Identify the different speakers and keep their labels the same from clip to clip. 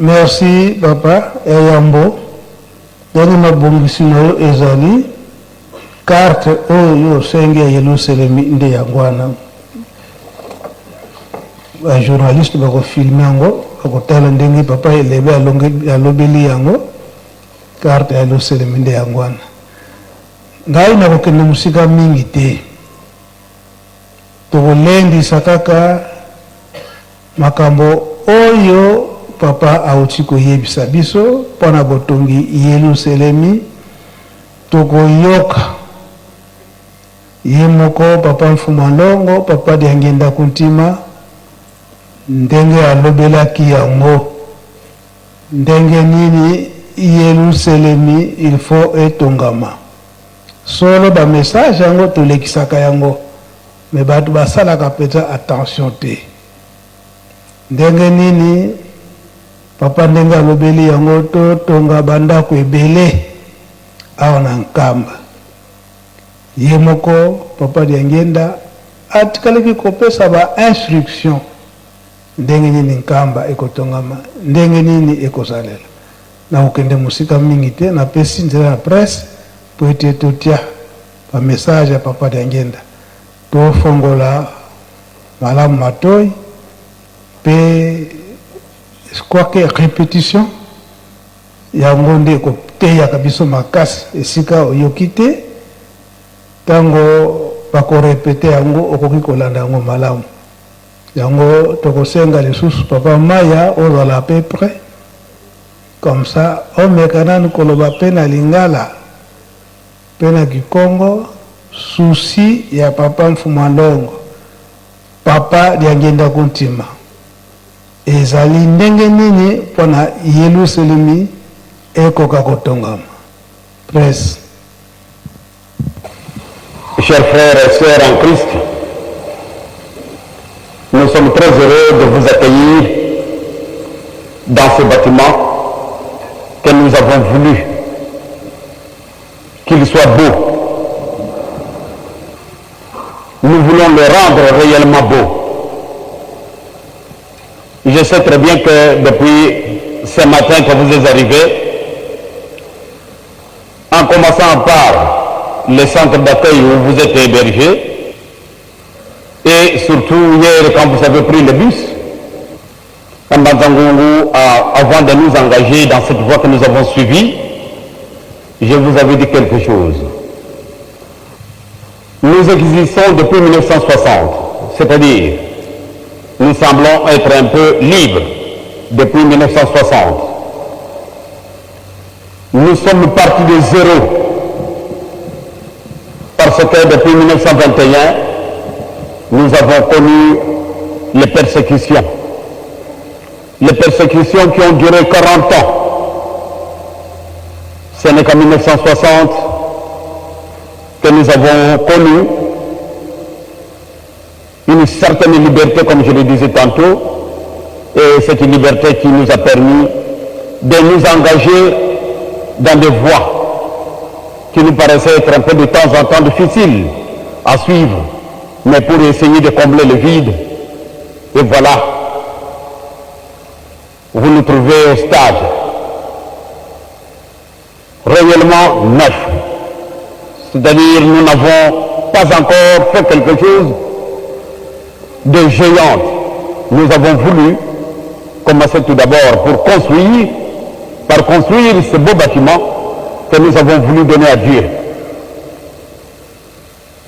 Speaker 1: Merci papa ya yambo ndenge mabongisi na yo ezali carte oyo yo osengi ya Yelusalemi nde yango wana ba journaliste bako filme yango bakotala ndenge papa Elebe alobeli yango carte ya Yelusalemi nde yango wana ngai nakokende mosika mingi te tokolendisa kaka Makambo oyo Papa auti koyebisa biso mpo na botongi Yeluselemi, tokoyoka ye moko Papa Mfumua Nlongo, Papa Diangienda Kuntima, ndenge alobelaki yango, ndenge nini Yeluselemi il faut etongama. Solo ba messages yango tolekisaka yango. Mais batu basalaka penza attention te ndenge nini papa ndenge alobeli yango to tonga ba ndaku ebele awa na Nkamba ye moko papa Diangienda atikalaki kopesa ba instruction ndenge nini Nkamba ekotongama ndenge nini ekozalela nakokende mosika mingi te napesi nzela na presse po ete totia Ba message ya papa Diangienda to fongola malamu matoyi pe je crois que repetition yango nde ekoteyaka biso makasi esika oyoki te tango bako repeter yango okoki kolanda yango malamu yango tokosenga lisusu papa Maya ozala à peu près comme ça omeka nanu koloba pe na lingala Pe na kikongo souci ya papa Mfumua Nlongo, papa Diangienda Kuntima ezali ndenge nini pona Yeluselemi ekoka kotongama? Presse.
Speaker 2: Chers frères et sœurs en Christ, nous sommes très heureux de vous accueillir dans ce bâtiment que nous avons voulu qu'il soit beau. Nous voulons le rendre réellement beau. Je sais très bien que depuis ce matin que vous êtes arrivés, en commençant par le centre d'accueil où vous êtes hébergé, et surtout hier quand vous avez pris le bus, Mbanza-Ngungu, avant de nous engager dans cette voie que nous avons suivie, je vous avais dit quelque chose. Nous existons depuis 1960, c'est-à-dire nous semblons être un peu libres depuis 1960. Nous sommes partis de zéro parce que depuis 1921, nous avons connu les persécutions. Les persécutions qui ont duré 40 ans. Ce n'est qu'en 1960 que nous avons connu une certaine liberté, comme je le disais tantôt, et c'est une liberté qui nous a permis de nous engager dans des voies qui nous paraissaient être un peu de temps en temps difficiles à suivre, mais pour essayer de combler le vide. Et voilà, vous nous trouvez au stade réellement neuf. C'est-à-dire nous n'avons pas encore fait quelque chose de géant. Nous avons voulu commencer tout d'abord pour construire, par construire ce beau bâtiment que nous avons voulu donner à Dieu.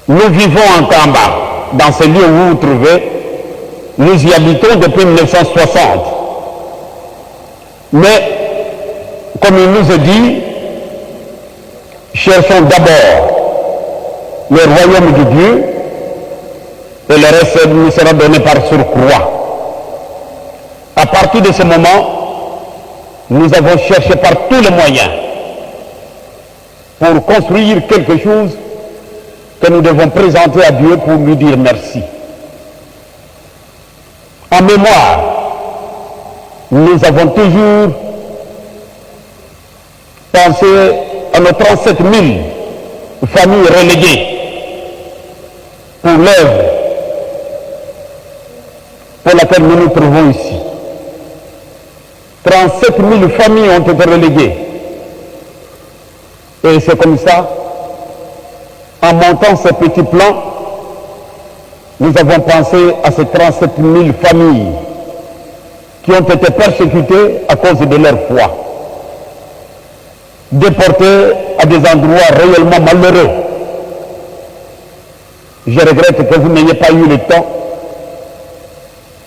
Speaker 2: Nous vivons en Kamba, dans ce lieu où vous vous trouvez. Nous y habitons depuis 1960. Mais, comme il nous est dit, cherchons d'abord le royaume de Dieu et le reste nous sera donné par surcroît. À partir de ce moment, nous avons cherché par tous les moyens pour construire quelque chose que nous devons présenter à Dieu pour lui dire merci. En mémoire, nous avons toujours pensé à nos 37 000 familles reléguées pour l'œuvre pour laquelle nous nous trouvons ici. 37 000 familles ont été reléguées. Et c'est comme ça, en montant ces petits plans, nous avons pensé à ces 37 000 familles qui ont été persécutées à cause de leur foi, déportées à des endroits réellement malheureux. Je regrette que vous n'ayez pas eu le temps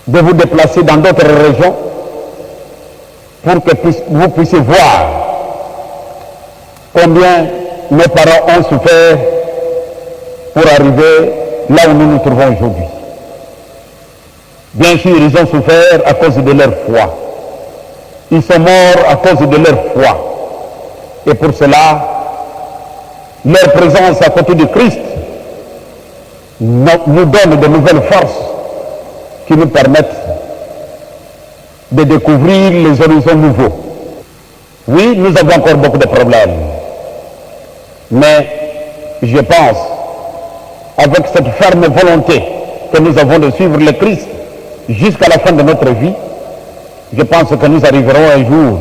Speaker 2: de vous déplacer dans d'autres régions pour que vous puissiez voir combien nos parents ont souffert pour arriver là où nous nous trouvons aujourd'hui. Bien sûr, ils ont souffert à cause de leur foi. Ils sont morts à cause de leur foi. Et pour cela, leur présence à côté de Christ nous donne de nouvelles forces qui nous permettent de découvrir les horizons nouveaux. Oui, nous avons encore beaucoup de problèmes. Mais je pense, avec cette ferme volonté que nous avons de suivre le Christ jusqu'à la fin de notre vie, je pense que nous arriverons un jour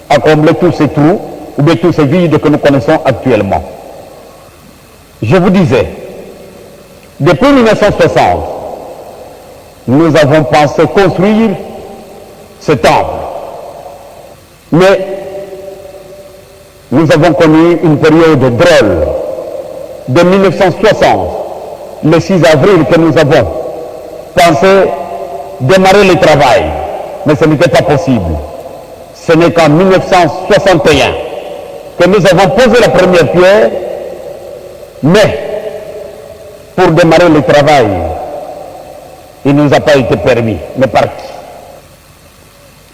Speaker 2: à combler tous ces trous ou bien tous ces vides que nous connaissons actuellement. Je vous disais, depuis 1960, nous avons pensé construire ce temple. Mais nous avons connu une période drôle. De 1960, le 6 avril que nous avons pensé démarrer le travail, mais ce n'était pas possible. Ce n'est qu'en 1961 que nous avons posé la première pierre, mais pour démarrer le travail, il ne nous a pas été permis, mais par qui?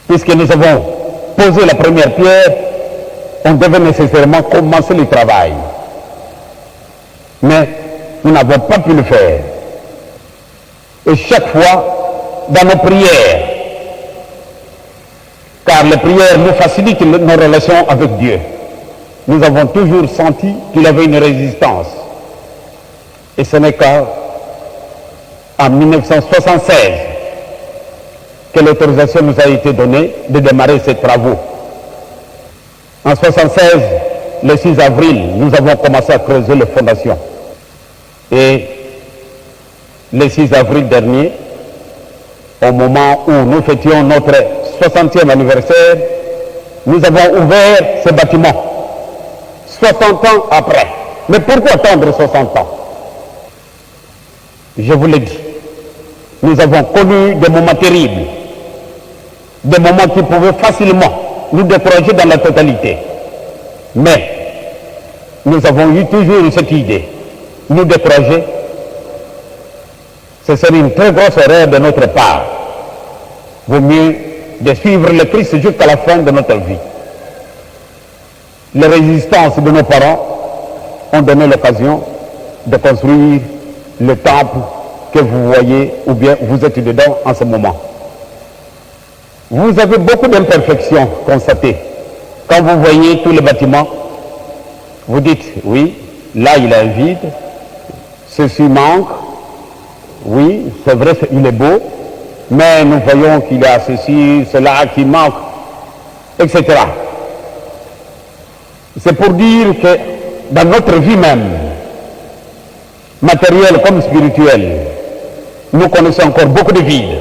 Speaker 2: Puisque nous avons posé la première pierre, on devait nécessairement commencer le travail. Mais nous n'avons pas pu le faire. Et chaque fois, dans nos prières, car les prières nous facilitent nos relations avec Dieu, nous avons toujours senti qu'il avait une résistance. Et ce n'est qu'en 1976 que l'autorisation nous a été donnée de démarrer ces travaux. En 1976, le 6 avril, nous avons commencé à creuser les fondations. Et le 6 avril dernier, au moment où nous fêtions notre 60e anniversaire, nous avons ouvert ce bâtiment, 60 ans après. Mais pourquoi attendre 60 ans? Je vous l'ai dit, nous avons connu des moments terribles, des moments qui pouvaient facilement nous décourager dans la totalité. Mais nous avons eu toujours cette idée, nous décourager, ce serait une très grosse erreur de notre part. Vaut mieux de suivre le Christ jusqu'à la fin de notre vie. Les résistances de nos parents ont donné l'occasion de construire le temple que vous voyez ou bien vous êtes dedans en ce moment. Vous avez beaucoup d'imperfections constatées. Quand vous voyez tous les bâtiments, vous dites, oui, là il a un vide, ceci manque, oui, c'est vrai, il est beau, mais nous voyons qu'il y a ceci, cela qui manque, etc. C'est pour dire que dans notre vie même, matérielle comme spirituelle, nous connaissons encore beaucoup de vides.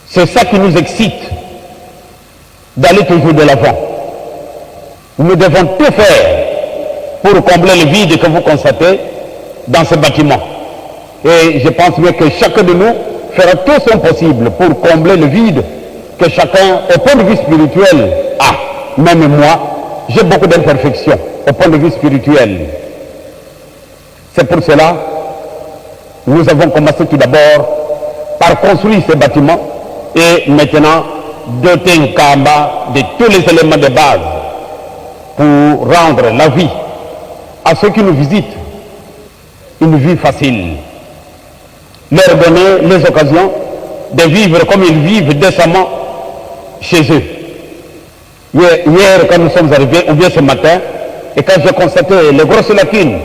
Speaker 2: C'est ça qui nous excite d'aller toujours de l'avant. Nous devons tout faire pour combler le vide que vous constatez dans ce bâtiment. Et je pense bien que chacun de nous fera tout son possible pour combler le vide que chacun, au point de vue spirituel, a. Même moi, j'ai beaucoup d'imperfections au point de vue spirituel. C'est pour cela que nous avons commencé tout d'abord par construire ce bâtiment et maintenant doter Nkamba de tous les éléments de base pour rendre la vie à ceux qui nous visitent une vie facile. Leur donner les occasions de vivre comme ils vivent décemment chez eux. Hier, quand nous sommes arrivés, ou bien ce matin, et quand j'ai constaté les grosses lacunes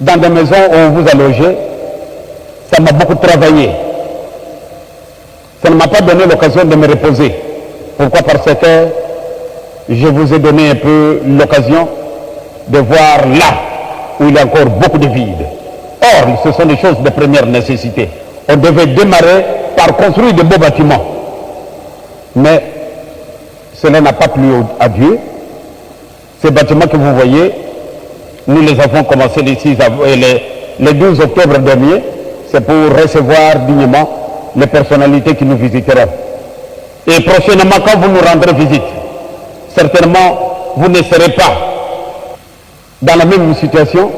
Speaker 2: dans des maisons où on vous a logé, ça m'a beaucoup travaillé. Ça ne m'a pas donné l'occasion de me reposer. Pourquoi Parce que je vous ai donné un peu l'occasion de voir là où il y a encore beaucoup de vide. Or, ce sont des choses de première nécessité. On devait démarrer par construire de beaux bâtiments. Mais cela n'a pas plu à Dieu. Ces bâtiments que vous voyez, nous les avons commencés le, 6 le 12 octobre dernier. C'est pour recevoir dignement les personnalités qui nous visiteront. Et prochainement, quand vous nous rendrez visite, certainement, vous ne serez pas dans la même situation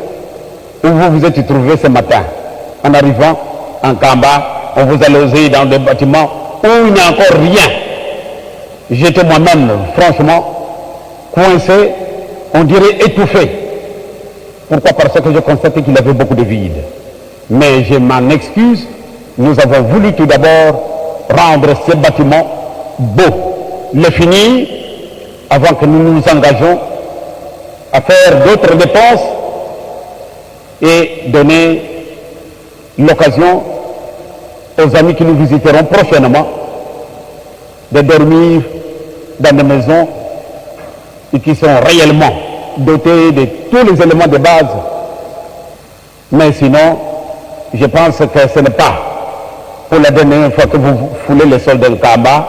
Speaker 2: où vous vous êtes trouvé ce matin. En arrivant en Nkamba, on vous a logé dans des bâtiments où il n'y a encore rien. J'étais moi-même, franchement, coincé, on dirait étouffé. Pourquoi Parce que j'ai constaté qu'il y avait beaucoup de vide. Mais je m'en excuse, nous avons voulu tout d'abord rendre ce bâtiment beau, le finir avant que nous nous engageons à faire d'autres dépenses et donner l'occasion aux amis qui nous visiteront prochainement de dormir dans des maisons et qui sont réellement dotées de tous les éléments de base. Mais sinon, je pense que ce n'est pas pour la dernière fois que vous foulez le sol de Nkamba.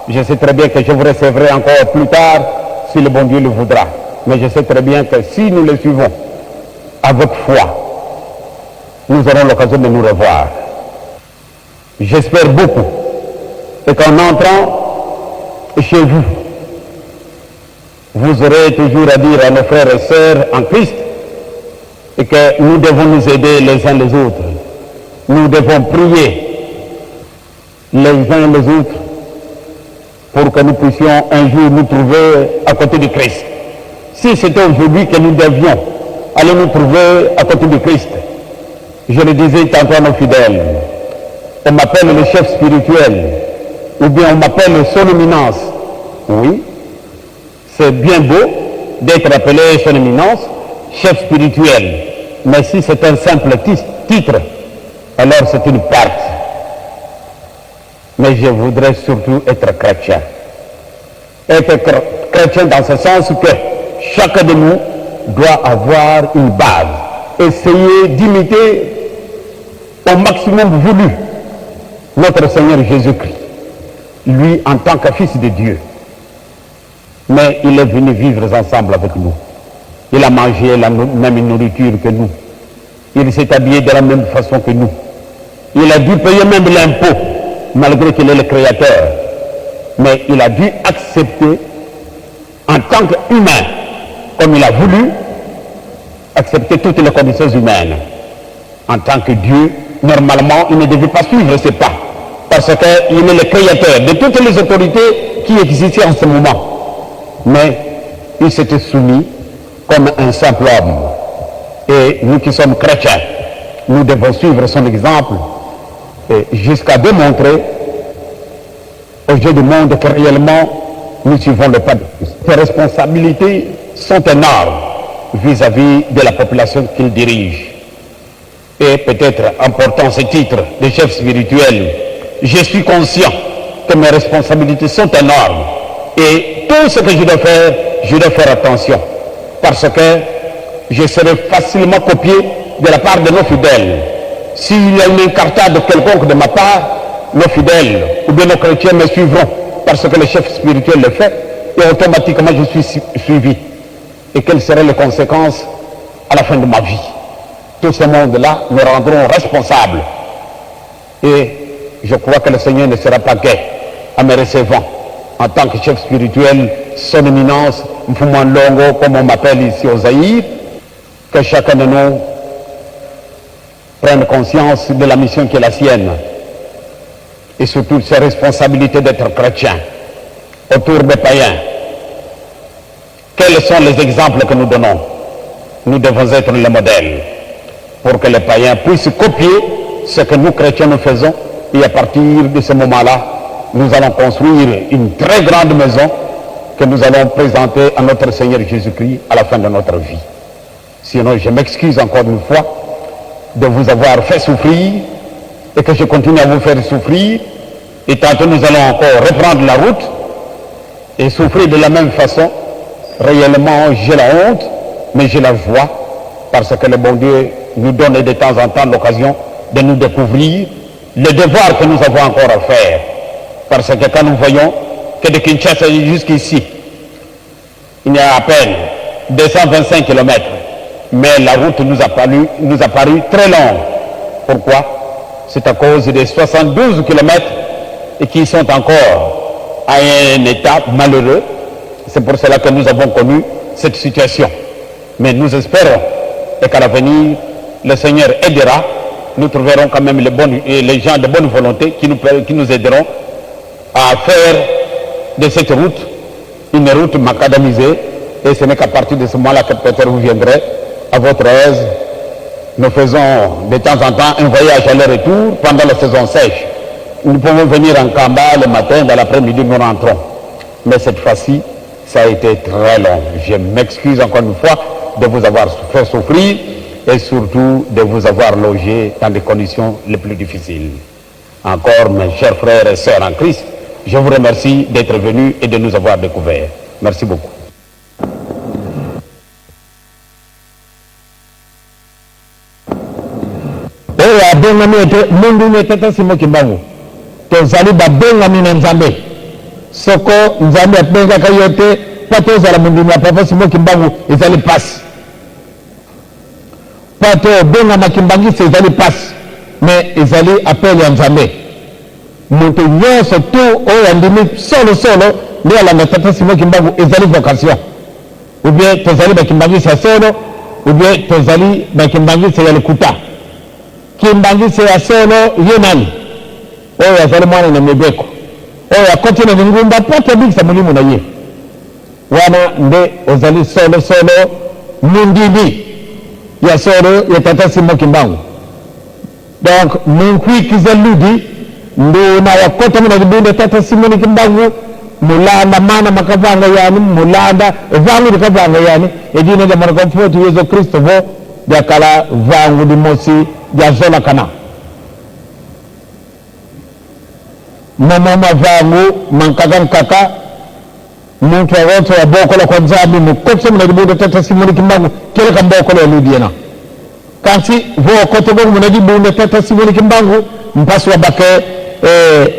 Speaker 2: Je sais très bien que je vous recevrai encore plus tard si le bon Dieu le voudra. Mais je sais très bien que si nous le suivons avec foi, nous aurons l'occasion de nous revoir. J'espère beaucoup et qu'en entrant chez vous, vous aurez toujours à dire à nos frères et sœurs en Christ et que nous devons nous aider les uns les autres. Nous devons prier les uns les autres pour que nous puissions un jour nous trouver à côté du Christ. Si c'était aujourd'hui que nous devions aller nous trouver à côté du Christ, je le disais tantôt à nos fidèles, on m'appelle le chef spirituel, ou bien on m'appelle son éminence. Oui, c'est bien beau d'être appelé son éminence, chef spirituel. Mais si c'est un simple titre, alors c'est une perte. Mais je voudrais surtout être chrétien. Être chrétien dans ce sens que chacun de nous doit avoir une base. Essayer d'imiter au maximum voulu notre Seigneur Jésus-Christ. Lui en tant que fils de Dieu. Mais il est venu vivre ensemble avec nous. Il a mangé la même nourriture que nous. Il s'est habillé de la même façon que nous. Il a dû payer même l'impôt, malgré qu'il est le créateur. Mais il a dû accepter, en tant qu'humain, comme il a voulu, accepter toutes les conditions humaines. En tant que Dieu, normalement, il ne devait pas suivre ses pas. Parce qu'il est le créateur de toutes les autorités qui existaient en ce moment. Mais il s'était soumis comme un simple homme. Et nous qui sommes chrétiens, nous devons suivre son exemple jusqu'à démontrer aux yeux du monde que réellement nous suivons le pas de Christ. Ses responsabilités sont énormes vis-à-vis de la population qu'il dirige. Et peut-être en portant ce titre de chef spirituel, je suis conscient que mes responsabilités sont énormes. Et tout ce que je dois faire, je dois faire attention. Parce que je serai facilement copié de la part de nos fidèles. S'il y a une incartade quelconque de ma part, nos fidèles ou bien nos chrétiens me suivront parce que le chef spirituel le fait et automatiquement je suis suivi. Et quelles seraient les conséquences à la fin de ma vie Tout ce monde-là me rendront responsable. Et je crois que le Seigneur ne sera pas gai en me recevant en tant que chef spirituel, son éminence, Mfumu Longo, comme on m'appelle ici au Zaïre, que chacun de nous prenne conscience de la mission qui est la sienne et surtout ses responsabilités d'être chrétien autour des païens. Quels sont les exemples que nous donnons Nous devons être le modèle pour que les païens puissent copier ce que nous chrétiens nous faisons et à partir de ce moment-là, nous allons construire une très grande maison que nous allons présenter à notre Seigneur Jésus-Christ à la fin de notre vie. Sinon, je m'excuse encore une fois de vous avoir fait souffrir et que je continue à vous faire souffrir. Et tantôt nous allons encore reprendre la route et souffrir de la même façon. Réellement, j'ai la honte, mais j'ai la joie parce que le bon Dieu nous donne de temps en temps l'occasion de nous découvrir le devoir que nous avons encore à faire. Parce que quand nous voyons que de Kinshasa jusqu'ici, il y a à peine 225 km, mais la route nous a paru, nous a paru très longue. Pourquoi C'est à cause des 72 km et qui sont encore à un état malheureux. C'est pour cela que nous avons connu cette situation. Mais nous espérons et qu'à l'avenir, le Seigneur aidera. Nous trouverons quand même les, bonnes, les gens de bonne volonté qui nous, qui nous aideront à faire de cette route une route macadamisée. Et ce n'est qu'à partir de ce moment-là que peut-être vous viendrez à votre aise. Nous faisons de temps en temps un voyage aller-retour pendant la saison sèche. Nous pouvons venir en Kamba le matin, dans l'après-midi, nous rentrons. Mais cette fois-ci, ça a été très long. Je m'excuse encore une fois de vous avoir fait souffrir et surtout de vous avoir logé dans des conditions les plus difficiles. Encore, mes chers frères et sœurs en Christ, je vous remercie d'être venus et de nous avoir découverts. Merci beaucoup.
Speaker 3: Oyo abengami ete munduni etata Simon Kimbangu, tozali babengami na Nzambe. Soko Nzambe abengaka yo te mpo te ozala mondimi ya Papa Simon Kimbangu, ezali mpasi. Mpo te obengama kimbangiste ezali mpasi, mais ezali appel ya Nzambe. Moto nyonso tu oyo andimi solo solo nde alanda Tata Simon Kimbangu, ezali vocation. Ou bien tozali ba kimbangiste ya solo, ou bien tozali ba kimbangiste ya lokuta. Kimbangiste ya solo ye nani? Oyo azali mwana na mibeko, oyo akoti na lingumba mpo ete abikisa molimo na ye. Wana nde ozali solo solo mondimi ya solo ya Tata Simon Kimbangu. Donc munkwikiza ludi nduna wakota muna libunda Tata Simoni Kimbangu mulanda mana makavanga yani mulanda vangu likavanga yani edina lya mwana kwa Yesu Kristo vo lyakala vangu limosi lya zolakana momo mavangu mankaka nkaka muntu awonso wa bokola kwa Nzambi mukotisa muna libunda Tata Simoni Kimbangu keleka mbokolo ya ludi yena kasi vo kote gongo muna libunda Tata Simoni Kimbangu mpasi wa bake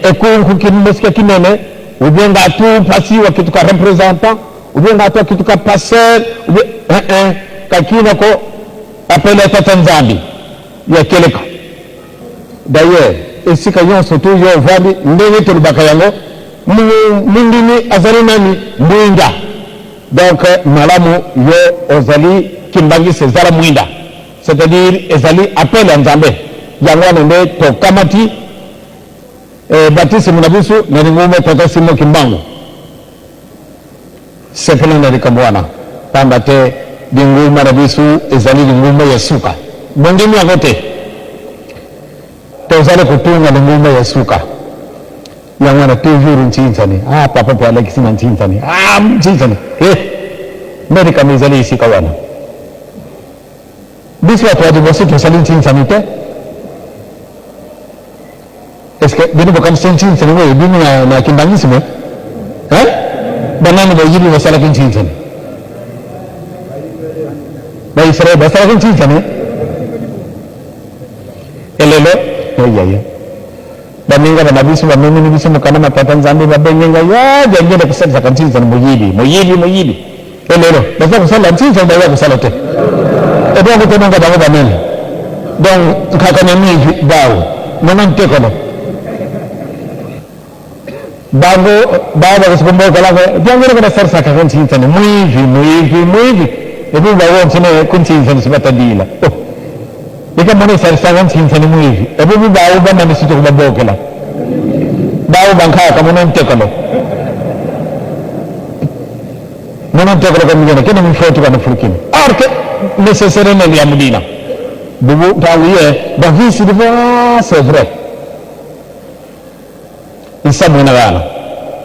Speaker 3: ekunku kimosika kinene ou bien ngatu mpasi wa kitu ka représentant ou bien ngatu wa kitu ka pasteur ou bien kakina ko appelé Tata Nzambi ya keleka. D'ailleurs esika nyonso tu yo ovandi ndenge tolobaka yango mundimi azali nani mwinda. Donc malamu yo ozali kimbangisi ezala mwinda, c'est-à-dire ezali appel ya Nzambe. Yango wana nde tokamati batisimu na biso na lingumba Tata Simon Kimbangu. Sepela na likambo wana, pamba te lingumba na biso ezali lingumba ya suka. Bondimi yango te, tozali kotunga lingumba ya suka. Yango wana toujours ntsinzani, ah papa mpe alakisi na ntsinzani, ah ntsinzani nde likambo ezali esika wana. Biso bato ya liboso tosali ntsinzani te. Est-ce que bino bokanisi ntsinzani oyo ebimi na kimbangisme? Banani bayibi basalaki ntsinzani? Baisraele basalaki ntsinzani? Elelo eyaya baninga bana biso bamemini biso mokanda matata Nzambe babengenga ya jangenda kosalisaka ntsinzani moyibi moyibi moyibi. Elelo baza kosala ntsinzani baza kosala te ebongo tononga bango banene. Donc nkaka na mingi bawo mona ntekolo bango bawo bakosikombokolako jangenda kosalisaka ntsinzani mwivi mwivi mwivi ebi bawo ntsine kuntsinzani sibatadila ika mona esalisaka ntsinzani mwivi ebi bawo bamanisito kubabokela bawo bankaka mona ntekolo mona ntekolo kamigena kene mifoti kana fulukini or que nécessaire na ya mudina bubu tangu ye bavisi divo ah c'est vrai isamwena bana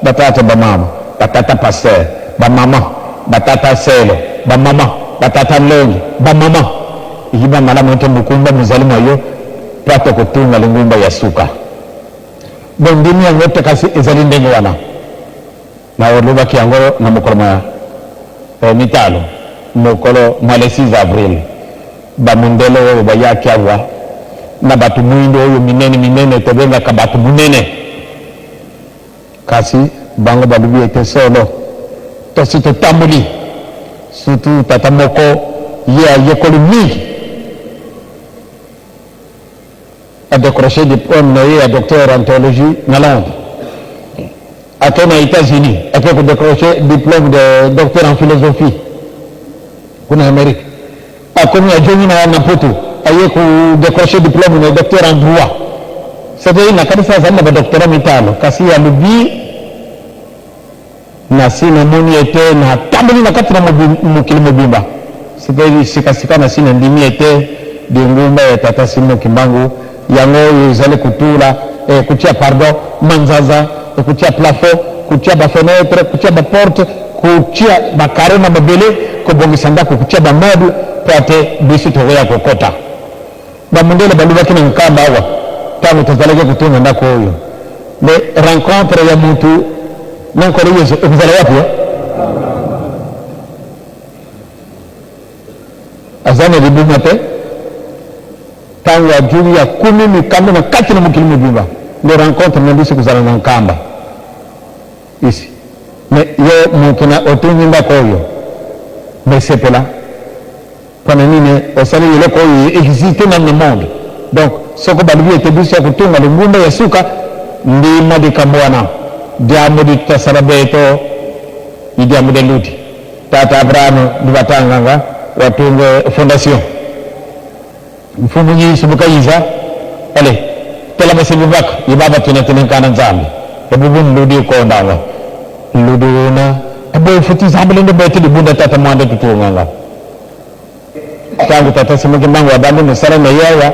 Speaker 3: batata bamama batata pasteur bamama batata sele bamama batata longi bamama ikiba malamu ete mukumba mozali mwa yo po ate kotunga lingumba ya suka. Bondimi yango te, kasi ezali ndenge wana. Nalobaki yango na mokolo mwa mitano, mokolo mwa le 6 avril. Bamundele oyo bayaki awa na bato mwindo oyo minene minene, tobengaka bato monene, kasi bango balobi ete solo tosi totamboli. Surtout tata moko ye ayekoli mingi, adécroché diplôme na ye ya docteur en théologie na Londres, ake na États-Unis, ake kodécroché diplôme de docteur en philosophie kuna Amérique, akomi ajongi na Poto, aye kodécroché diplôme de docteur en droit. C'est-à-dire nakanisi azali na badoctorat mitano. Kasi alobi nasi namoni ete natamboli na kati na mokili mobimba, c'est-à-dire sikasika nasi nandimi ete lingomba ya tata Simon Kimbangu yango oyo ezali kotula, kotia, pardon, manzaza, kotia plafond, kotia bafenêtre, kotia baporte, kotia bacarreaux na mabele, kobongisa ndako, kotia bameuble, mpo ate biso tokoya kokɔta. Bamundele balobaki na Nkamba awa ntango tozalaki kotonga ndako oyo, mais rencontre ya mutu na Nkolo Yesu ekozala wapi? Aza na libuma te. Ntango ajuli ya kumi mikambo na kati na mokili mobimba, nde rencontre na biso kozala na Nkamba isi. Mais yo moto na otongi ndako oyo, mesepela. Mpona nini? Osali eloko oyo existe na le monde. Donc soko balobi ete biso ya kotonga lingomba ya suka, ndima likambo wana. Diambo ditasala beto idiambo de luti tata Abrahamu ndibatanganga watunge fondation. Mfumu Yesu mukayiza ale tela basebibaka ibaba tuna tinenkana Nzambe ebubu nludi kondanga nludi una ebo futi Nzambe lende bete libunda tata mwanda tutunganga. Ntango tata Simon Kimbangu abandi mosala na ye awa,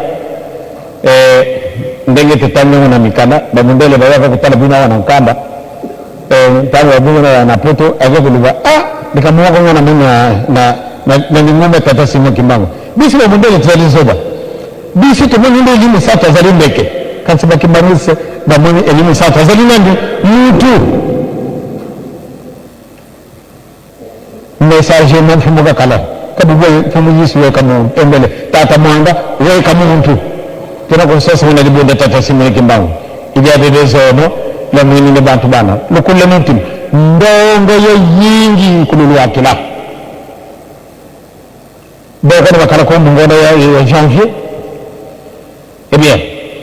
Speaker 3: ndenge totangi yango na mikanda, bamundele bayaka kotala bino awa na Nkamba. Ntango babingo na Poto, aza koloba: "Ah, likambo moko nga namoni na lingomba tata Simon Kimbangu, biso bamundele tozali zoba. Biso tomoni nde elimo santo azali ndeke, kasi bakimbangisi bamoni elimo santo azali nani? Mutu, messager na mfumu kakala kabubo mfumu Yesu weka mu embele tata mwanda weka muntu tena konsasa na libunda tata Simon Kimbangu ibyadede zono la mwini ne bantu bana lukulle mutima ndongo ye yingi kululwakila bokona bakala ko mungono ya janvier. Eh bien,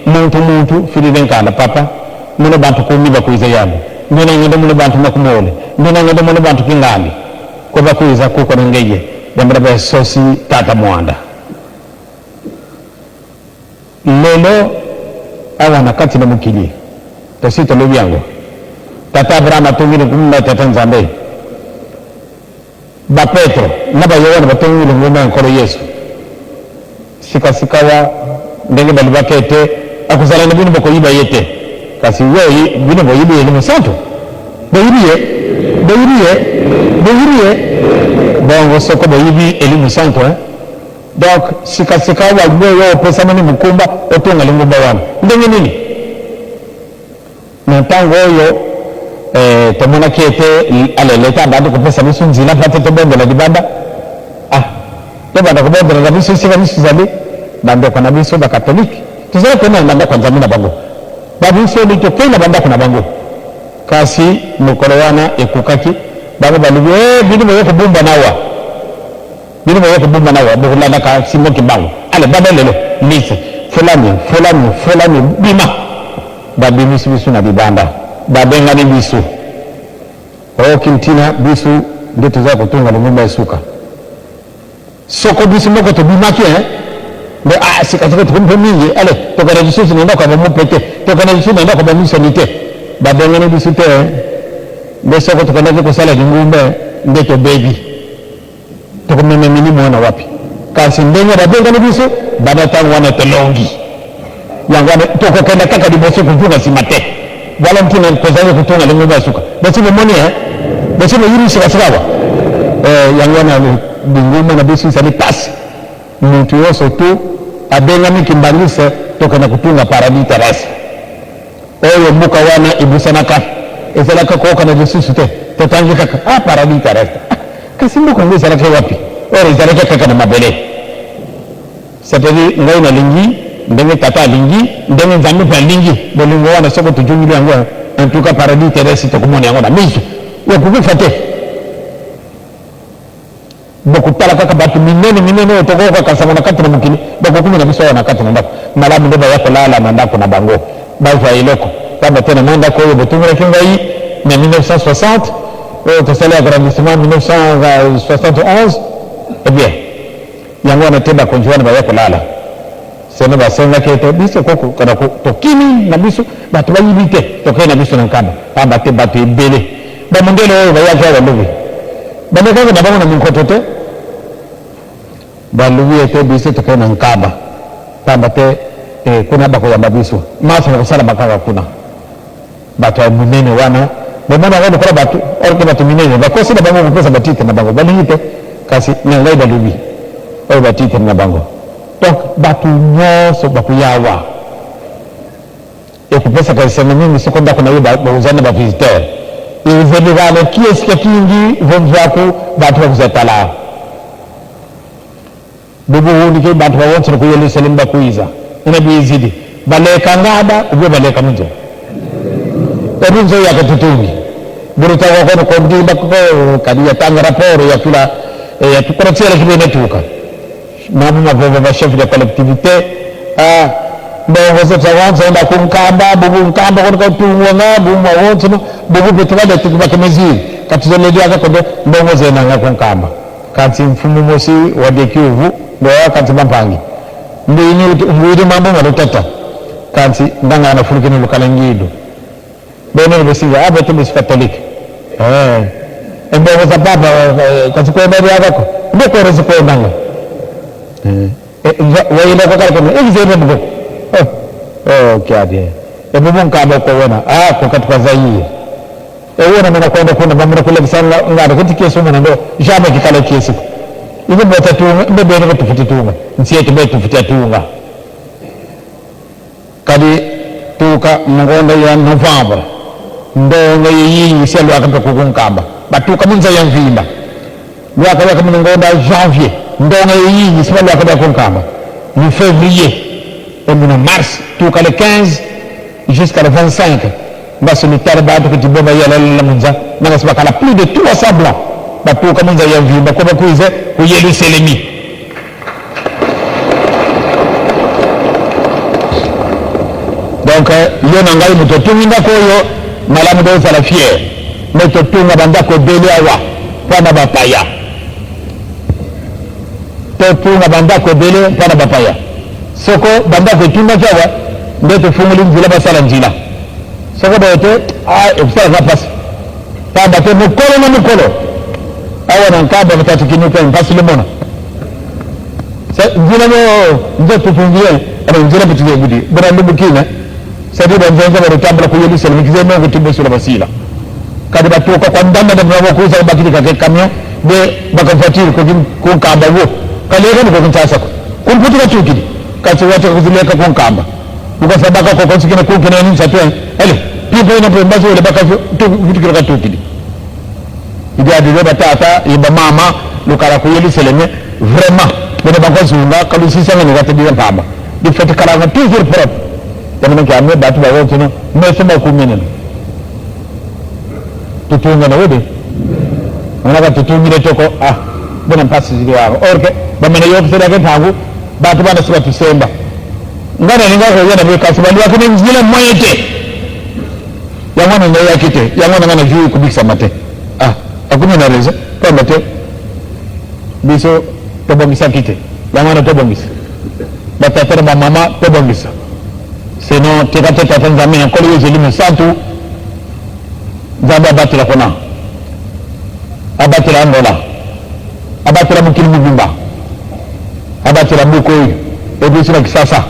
Speaker 3: muntu muntu filile nkanda papa muno bantu kumi bakwiza yabo ndina ngende muno bantu makumole ndina ngende muno bantu kingambi ko bakwiza kuko ngeye yambara ba sosi tata mwanda. Lelo awa na kati na mokili tosi tolobi yango, tata Abraham atongi lingomba tata Nzambe, bapetro na bayohane batongi lingomba ya Nkolo Yesu. Sikasikawa ndenge balobaki ete akozala na bino, bokoyiba ye te, kasi yo bino boyibi ye mosantu, boyibi ye, boyibi ye, boyibi ye. Bongo soko boyibi elimu santo, hein? Donc sikasika awa oyo opesamani mokumba otonga lingomba wana ndenge nini? Na ntango oyo tomonaki ete ale leta abandi kopesa biso nzela mpa te tobondela libanda, ah, tobanda kobondela na biso esika biso ezali. Bandeko na biso bakatolike tozali kende na bandako ya Nzambe na bango, babiso li tokei na bandako na bango. Kasi mokolo wana ekokaki, bango balobi: "E, bino boye kobumba nawa, bino boye kobumba nawa, bokolandaka Simon Kimbangu. Ale baba lelo lise fulani fulani fulani bima." Babimisi biso na libanda, babengani biso. Oyoki ntina biso nde toza kotonga lingomba esuka. Soko biso moko tobimaki nde ah, sikasika tokomi mpe mingi, ale tokende lisusu na ndako ya bamope te, tokende lisusu na ndako ya bamisoni te. Babengani biso te, nde soko tokendaki kosala lingomba nde tobebi, tokomema milimo wana wapi? Kasi ndenge babengani biso banda ntango wana, tolongi yango wana, tokokenda kaka liboso, kozonga nsima te. Wala ntina tozali kotonga lingomba ya suka. Bosi bomoni, bosi boyibi sikasika awa, yango wana lingomba na biso ezali pasi. Mutu nyonso tu abengami kimbangise, tokenda kotunga paradis terrestre. Oyo mboka wana ebusanaka, ezalaka kookana lisusu te. Totangi kaka, ah, paradis terrestre. Ah, kasi mboka yango ezalaki wapi? Or ezalaki kaka na mabele. C'est-à-dire ngai nalingi ndenge Tata alingi, ndenge Nzambe mpe alingi. Bolingo wana soko tozongeli yango, en tout cas paradis terrestre tokomona yango na miso ya kokufa te. Bokotala kaka bato minene minene oyo tokoyoka kasango na kati na mokili, bakokumi na biso awa na kati na ndako. Malamu nde baya kolala na ndako na bango, bazwa eloko. Pamba te na mwa ndako oyo botungelaki ngai na 1960, oyo tosali agrandissement 1971, eh bien, yango wana te bakonzi wana baya kolala. Seno basengaki ete biso kokokana tokimi na biso, bato bayibi te, tokei na biso na Nkamba. Pamba te bato ebele, bamundele oyo bayaki awa lobi, balekaki na bango na minkoto te. Balobi ete biso tokei na Nkamba, pamba te eh, kuna bakoyamba biso. Manso makosalama kaka kuna. Bato ya minene wana bomona yango lokola bato orke bato minene bakosi na bango kopesa batitre na bango balingi te, kasi na ngai balobi oyo batitre na bango. Donc bato nyonso bakoya awa, ekopesaka esengo mingi soko ndako na yo ozali na bavisiteur ezelekana kiesika kingi vonzwaku bato bakuzatala Bubuhunike bantu bawonsele ku Yelusalemu bakwiza ina bwizidi baleka ngada ubwe baleka munzo ebinzo yakatutungi burutagwa kono kondimba ko kadi yatanga raporo yakula yatukora tsela kibene tuka mamu mavova ba chef de collectivité ah mbongo zotsa enda kunkamba bubu nkamba kono katungwa nga bubu mawonse bubu betu tukubakemeziri katuzolediaka kondo mbongo zenanga kunkamba. Kasi mfumu mosi wa Dekiuvu ndo kanti bampangi mbuyini mbuyidi mambo malutata kanti ndanga anafulukini lukalangido bene besinga abetu bisi katolika eh embongo za papa kasi kwenda byakako ndokorezi kwendanga eh wayenda kokala kono ekizende mukoko oh oh kyade ebubu nkamba kowona ah kokatuka zayiye Ewona mina kwenda kuna bamira kulekisa ngana kuti kesi umana ndo jamais kikala kesi ibe bota tunga mbe bene ko tufuti tunga nsiye tube tufuti tunga kadi tuka mungonda ya novembre ndonga yeyingi sia lwaka mpe kukunkamba batuka munza ya mvimba lwaka lwaka munongonda janvier ndonga yeyingi sia lwaka mpe kunkamba mu février et muna mars tuka le 15 jusqu'à le 25 Basi lutala bantu kuti bo bayalalela munza nangasi bakala plus de 300 blancs batuka munza ya mvimba ko bakwize ku Yelusalemi. Donc yo na ngai moto otungi ndako oyo malamu nde ozala fier, me totunga bandako ebele awa mpo na bapaya, totunga bandako ebele mpo na bapaya. Soko bandako etungaki awa nde tofungoli nzela basala nzela. Soko boye te, ah, ekosalaka mpasi pamba te mokolo na mokolo awa na Nkamba batatu kinuka mpasi limona nzela no nze tufungie ana nzela butuze budi bana ndubukina sadi banzenza barutambula ku Yerusalemu kize no kutibusula basila kadi batuka kwa ndanda na bakuza bakili kake camion de bakavatiri ko ku Nkamba wo kaleka ni ko Kinshasa ko kumputika tukili kasi wate kuzileka ku Nkamba ukasabaka ko konsikina kukina ni nsatu ele pipo ina pe mbazo le baka vitukila katukili idi adi batata iba mama lukala ku Yerusalemu vraiment bene bakozunga kalusisa ngene katedira mpamba difete kalanga toujours propre yamana kyame batu bawotino meso makuminene tutunga na wede onaka tutungire toko ah bona mpasi zili aho orke bamene yokuserake mpangu batu bana sibatusemba ngana ninga koyena bekasi bandu bakene nzila moyete yango na ngai yaki te yango na ngai na jui kubikisama te ah akumi na raison pamba te biso tobongisaki te yango wana tobongisa batata na bamama tobongisa sinon tika te tata Nzambe na Nkolo Yesu elimo santu Nzambe abatela kuna abatela Angola abatela mokili mobimba abatela mboka oyo ebiso na Kisasa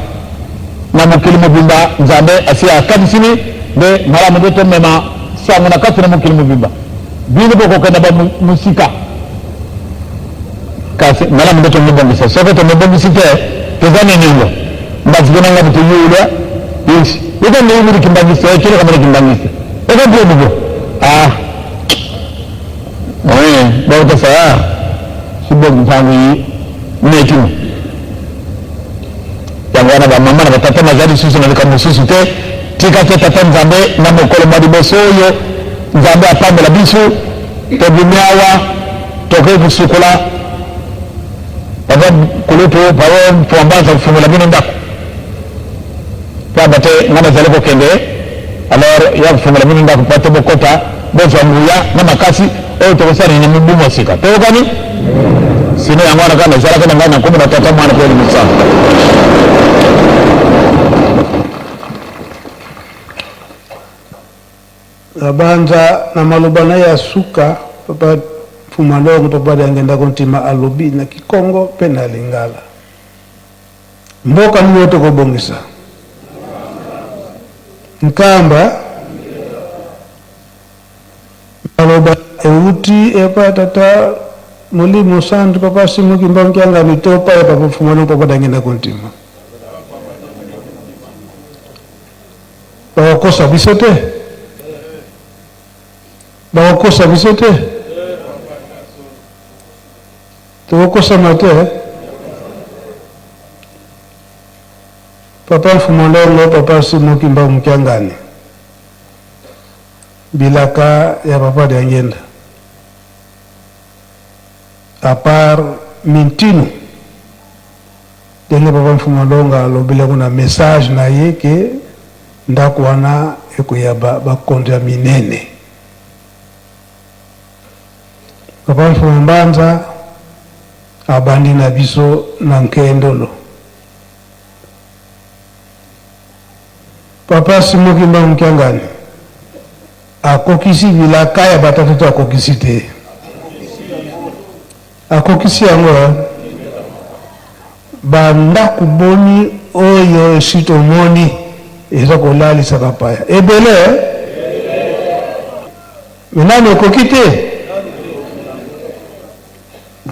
Speaker 3: na mokili mobimba Nzambe asi akanisini nde malamu nde tomema sango na kati na mokili mobimba bino bokokenda ba mosika kasi malamu nde tomibongisa soki tomibongisi te toza na niongo mbaziki na ngai toyula yesi Eka ndenge mudi kimbangiste eh, kele kamana kimbangiste. Eka mpe bubo. Ah. Eh, bauta sa. Sibo mpangu yi nekino. Yango wana bamama na batata nazali lisusu na likambo mosusu te. Tika te Tata Nzambe na mokolo mwa liboso oyo Nzambe apambola biso. Tobimi awa tokoki kosukola papa kulutu papa Mfuambanza kofungola bino ndako. Pamba te ngai nazali kokende, alors ya kofungola bino ndako mpo ete bokota, bozwa nguya na makasi oyo tokosala na mobu mwa sika. Toyokani? Sino yango wana kaka nazalaka na ngai na nkombo na Tata, Mwana mpe Elimo Santu.
Speaker 1: Nabanza na maloba na ye ya suka, Papa Mfuma Longo, Papa Diangienda Kuntima alobi na Kikongo mpe na Lingala. Mboka nini oyo tokobongisa? Nkamba maloba euti epa tata Molimo Santu Papa Simon Kimbangu Kiangani to pa ya Papa Mfuma Longo Papa Diangienda Kuntima. Bakokosa biso te? Bakokosa biso te? Tokokosama te? Papa Mfumu Longo, Papa Simon Kimbangu Kiangani, bilaka ya Papa Diangienda, à part Mintino, ndenge Papa Mfumu Longa alobeli yango na message na ye ke ndako wana ekoyaba bakonzi ya minene. Papa Mfumu Mbanza abandi na biso na Nkendolo. Papa Simon Kimbangu Kiangani akokisi bilaka ya batata to akokisi te? Akokisi yango eh? Ba ndaku boni oyo esi tomoni eza kolalisa bapaya ebele eh? Mais nanu ekoki te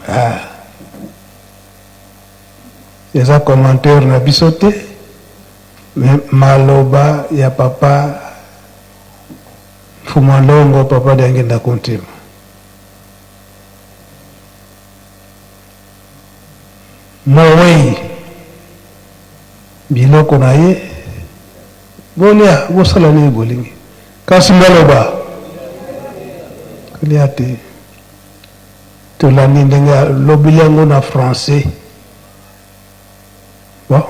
Speaker 1: ah. Eza commentaire na biso te mais maloba ya papa Mfumua Longo papa Diangienda Kuntima. Mowei biloko na ye bolia bosala nini bolingi kasi maloba kolia te tolandi ndenge alobeli yango na français bon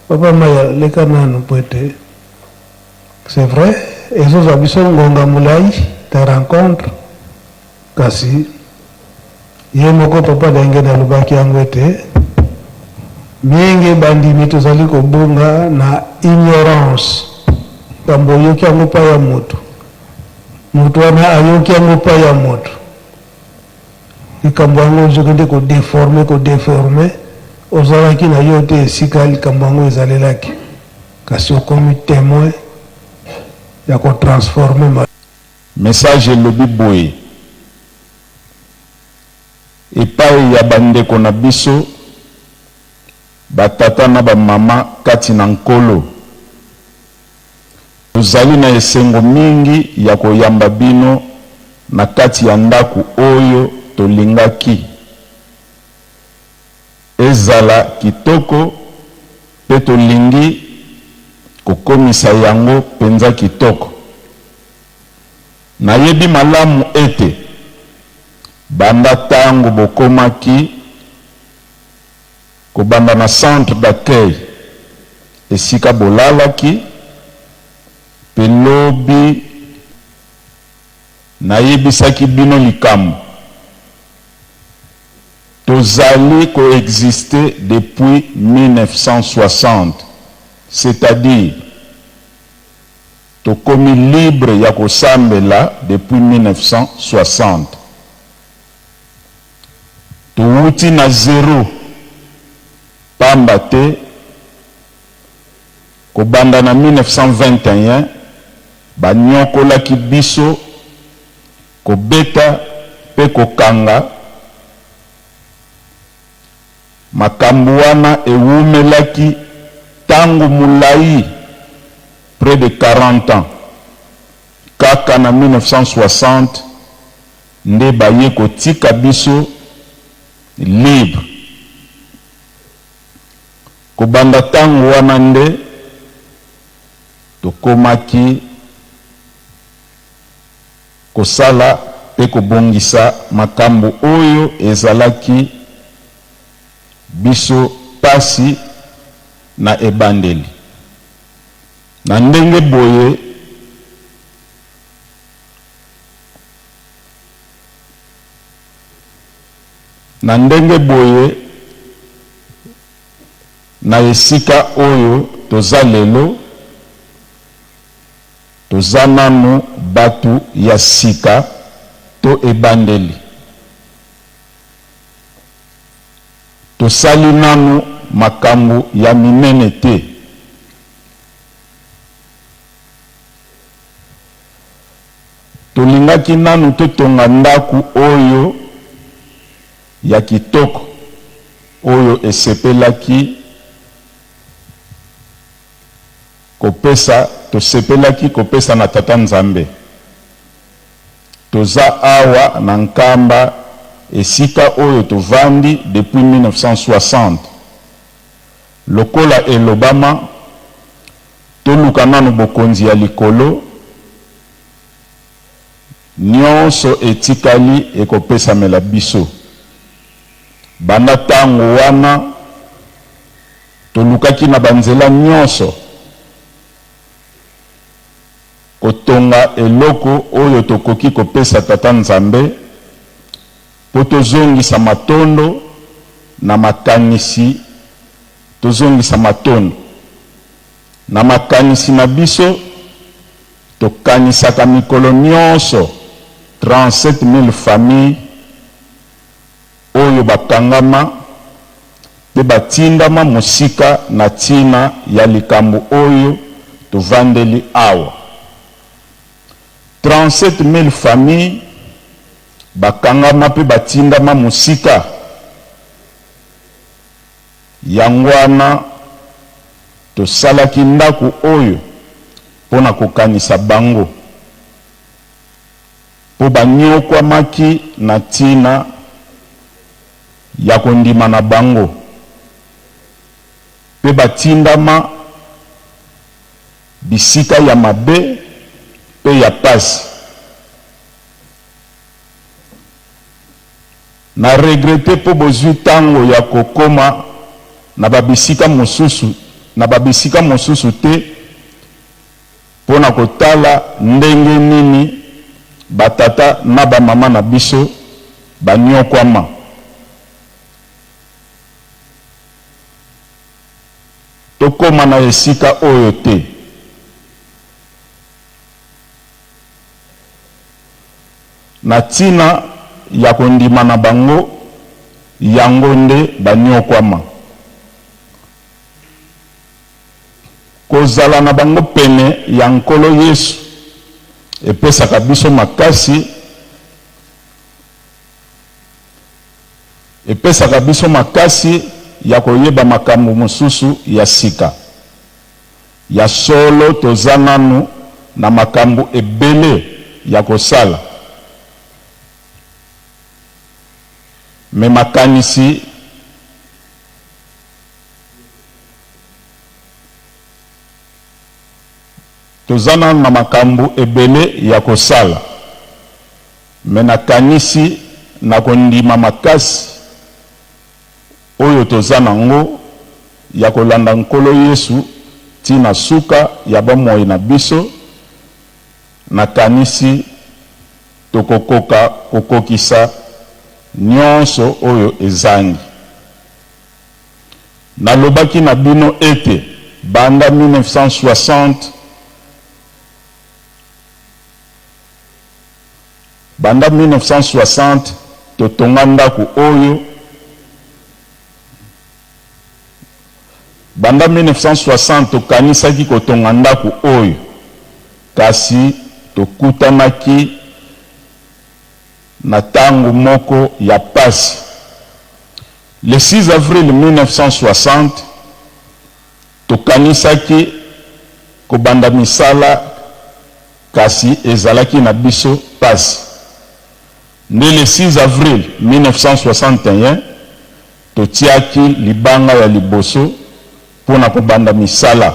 Speaker 1: papa maya leka nanu po ete c'est vrai ezozwa biso ngonga molai ta rencontre Kasi, ye moko Papa Diangienda alobaki yango ete, Mingi bandimi tozali kobunga na ignorance. Likambo oyoki yango epai ya moto, moto wana ayoki yango epai ya moto, likambo yango ozokende ko deformer, ko deformer, ozalaki na yo te esika likambo yango ezalelaki, kasi okomi temoin ya ko transformer.
Speaker 4: Message elobi boye, Epai ya bandeko na biso, batata na bamama kati na Nkolo, tozali na esengo mingi ya koyamba bino na kati ya ndako oyo tolingaki ezala kitoko mpe tolingi kokomisa yango mpenza kitoko. Nayebi malamu ete banda tango bokomaki, kobanda na centre d'accueil esika bolalaki mpe lobi nayebisaki bino likambo, tozali ko exister depuis 1960, c'est-à-dire Tokomi libre ya kosambela depuis 1960. Towuti na zero pamba te kobanda na 1921 banyokolaki biso, kobeta pe kokanga. Makambo wana ewumelaki tango molayi. Près de 40 ans. Kaka na 1960 nde baye kotika biso libre. Kobanda tango wana nde tokomaki kosala mpe kobongisa makambo oyo ezalaki biso pasi na ebandeli. Na ndenge boye, na ndenge boye, na esika oyo toza lelo, toza nanu batu ya sika to ebandeli. Tosali nanu makambu ya minene te. Tolingaki nanu totonga ndaku oyo ya kitoko oyo esepelaki kopesa tosepelaki kopesa na Tata Nzambe. Toza awa na Nkamba esika oyo tovandi depuis 1960. Lokola elobama, toluka nanu bokonzi ya likolo, nionso etikali ekopesamela biso. Banda tango wana, tolukaki na ba nzela nionso kotonga eloko oyo tokoki kopesa Tata Nzambe mpo tozongisa matondo na makanisi, tozongisa matondo na makanisi na biso. Tokanisaka mikolo nionso 37.000 familles oyo bakangama mpe batindama mosika na tina ya likambo oyo tovandeli awa. 37.000 familles bakangama mpe batindama mosika. Yango wana tosalaki ndako oyo mpo na kokanisa bango, mpo banyokwamaki na ntina ya kondima na bango mpe batindama bisika ya mabe mpe ya pasi. Na regretter mpo bozui tango ya kokoma na ba bisika mosusu na ba bisika mosusu te mpo na kotala ndenge nini ba tata na ba mama na biso banyokwama. Tokoma na esika oyo te. Na tina ya kondima na bango, yango nde banyokwama. Kozala na bango pene ya Nkolo Yesu epesaka biso makasi, epesaka biso makasi ya koyeba makambo mosusu ya sika. Ya solo toza nanu na makambu ebele ya kosala mais makanisi toza nanu na makambu ebele ya kosala mais nakanisi na kondima makasi oyo toza na ngo ya kolanda Nkolo Yesu ti na suka ya bomoi na biso, nakanisi tokokoka kokokisa nionso oyo ezangi. Nalobaki na bino ete banda 1960, Banda 1960 totonga ndaku oyo Banda 1960 tokanisaki kotonga ndaku oyo, kasi tokutanaki na tango moko ya pasi. Le 6 avril 1960, tokanisaki. kobanda misala kasi ezalaki na biso pasi. Nde le 6 avril 1961, totiaki libanga ya liboso mpo na kobanda misala.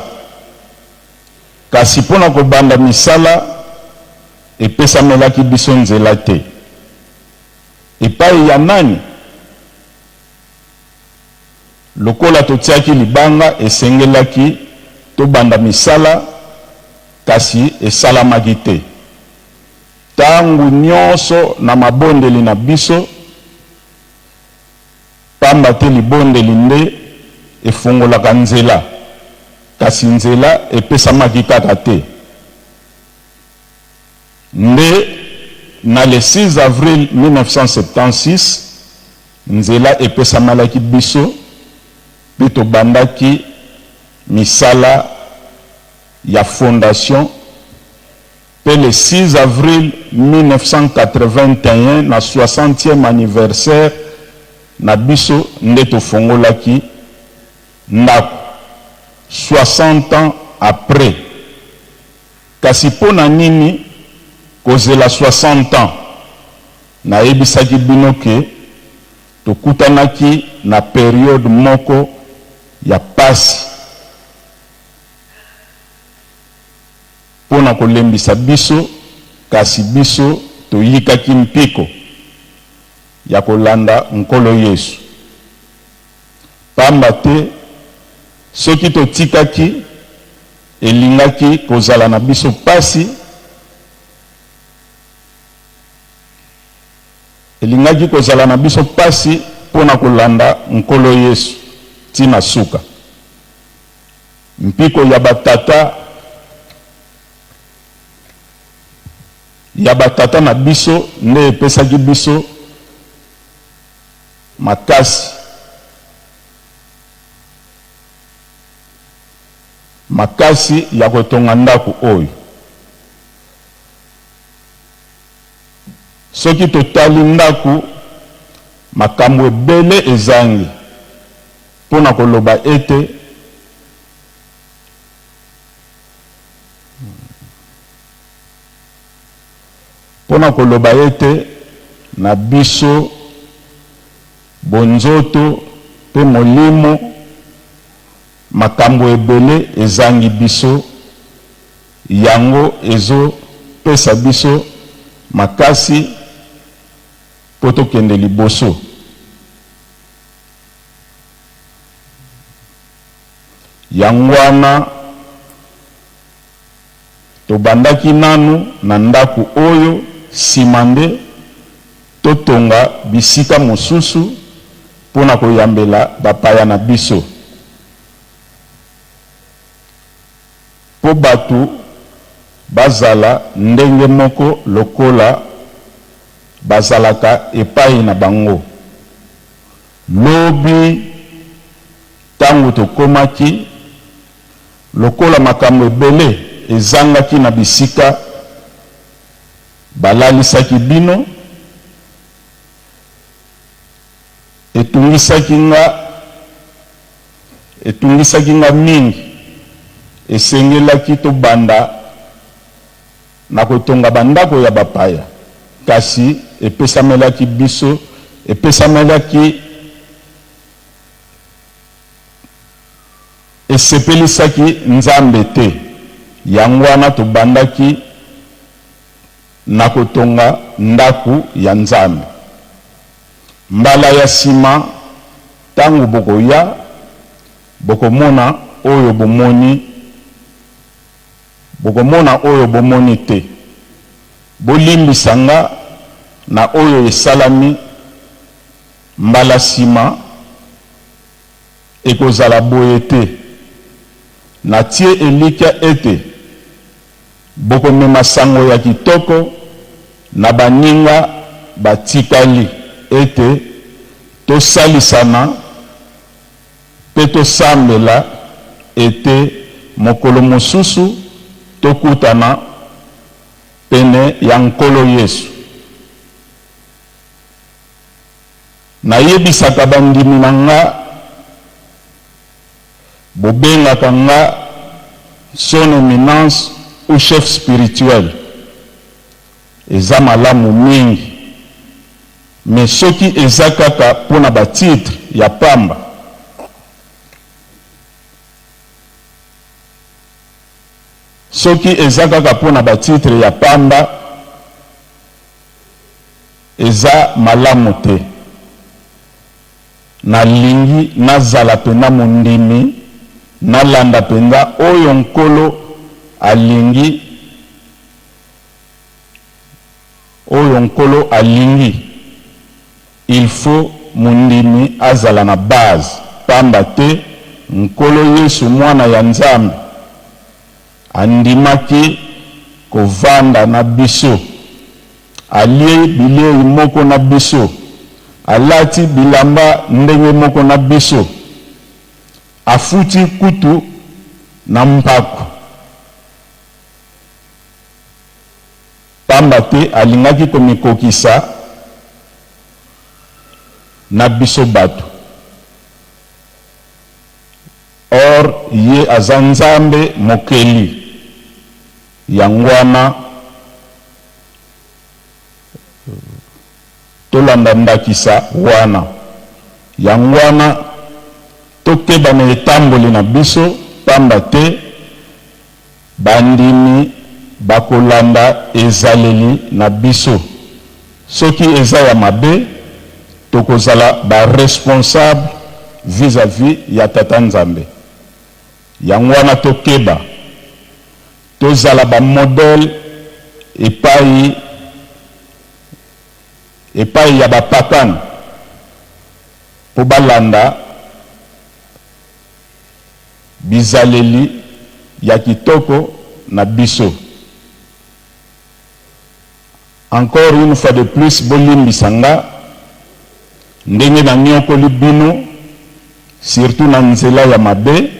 Speaker 4: Kasi mpo na kobanda misala, epesamelaki biso nzela te. Epai ya nani? Lokola totiaki libanga, esengelaki tobanda misala, kasi esalamaki te. Tango nyonso na mabondeli na biso, pamba te libondeli nde efungolaka nzela, kasi nzela epesamaki kaka te. Nde na le 6 avril 1976, nzela epesamalaki biso mpe tobandaki misala ya fondation mpe le 6 avril 1981 na soixantième anniversaire na biso nde tofongolaki ndako, 60 ans après. Kasi mpo na nini kozela 60 ans? Nayebisaki bino que tokutanaki na periode moko ya pasi mpo na kolembisa biso, kasi biso toyikaki mpiko ya kolanda Nkolo Yesu. Pamba te soki totikaki, elingaki kozala na biso pasi, elingaki kozala na biso pasi mpo na kolanda Nkolo Yesu ti na suka. Mpiko ya ba tata ya ba tata na biso nde epesaki biso makasi makasi ya kotonga ndako oyo. Soki totali ndako, makambo ebele ezangi mpo na koloba ete mpo na koloba ete na biso bonzoto mpe molimo makambo ebele ezangi biso, yango ezo pesa biso makasi mpo tokende liboso. Yango wana tobandaki nanu na ndako oyo, sima nde totonga bisika mosusu mpo na koyambela bapaya na biso, mpo bato bazala ndenge moko lokola bazalaka epai na bango. Lobi, tango tokomaki, lokola makambo ebele ezangaki na bisika balalisaki bino, etungisaki nga, etungisaki nga mingi. Esengelaki tobanda na kotonga bandako ya bapaya, kasi epesamelaki biso, epesamelaki, esepelisaki Nzambe te. Yango wana tobandaki na kotonga ndako ya Nzambe. Mbala ya sima tango bokoya, bokomona oyo bomoni, bokomona oyo bomoni te. Bolimbisa nga na oyo esalami mbala sima ekozala boye te. Natie elikya ete bokomema sango ya kitoko na baninga batikali ete tosalisana mpe tosambela ete mokolo mosusu tokutana pene ya Nkolo Yesu. Nayebisaka bandimi na nga, bobengaka nga Son Eminence ou chef spirituel eza malamu mingi mais soki eza kaka pona ba titres ya pamba, soki eza kaka pona ba titres ya pamba eza malamu te. Nalingi nazala mpenza mondimi, nalanda mpenza oyo Nkolo alingi, oyo Nkolo alingi. Il faut mondimi azala na base, pamba te Nkolo Yesu Mwana ya Nzambe Andimaki kovanda na biso. Alie bilei moko na biso. Alati bilamba ndenge moko na biso. Afuti kutu na mpaku, pamba te alingaki komikokisa na biso bato. Or ye aza Nzambe mokeli yanguana tolanda ndakisa wana. Yanguana tokeba na etamboli na biso pamba te bandimi bakolanda ezaleli na biso. Soki eza ya mabe, tokozala ba responsables vis à vis ya Tata Nzambe. Yango wana tokeba, tozala ba modèles epayi epayi ya ba pakano mpo balanda bizaleli ya kitoko na biso. Encore une fois de plus bolimbisa nga ndenge na niokoli bino surtout na nzela ya mabe,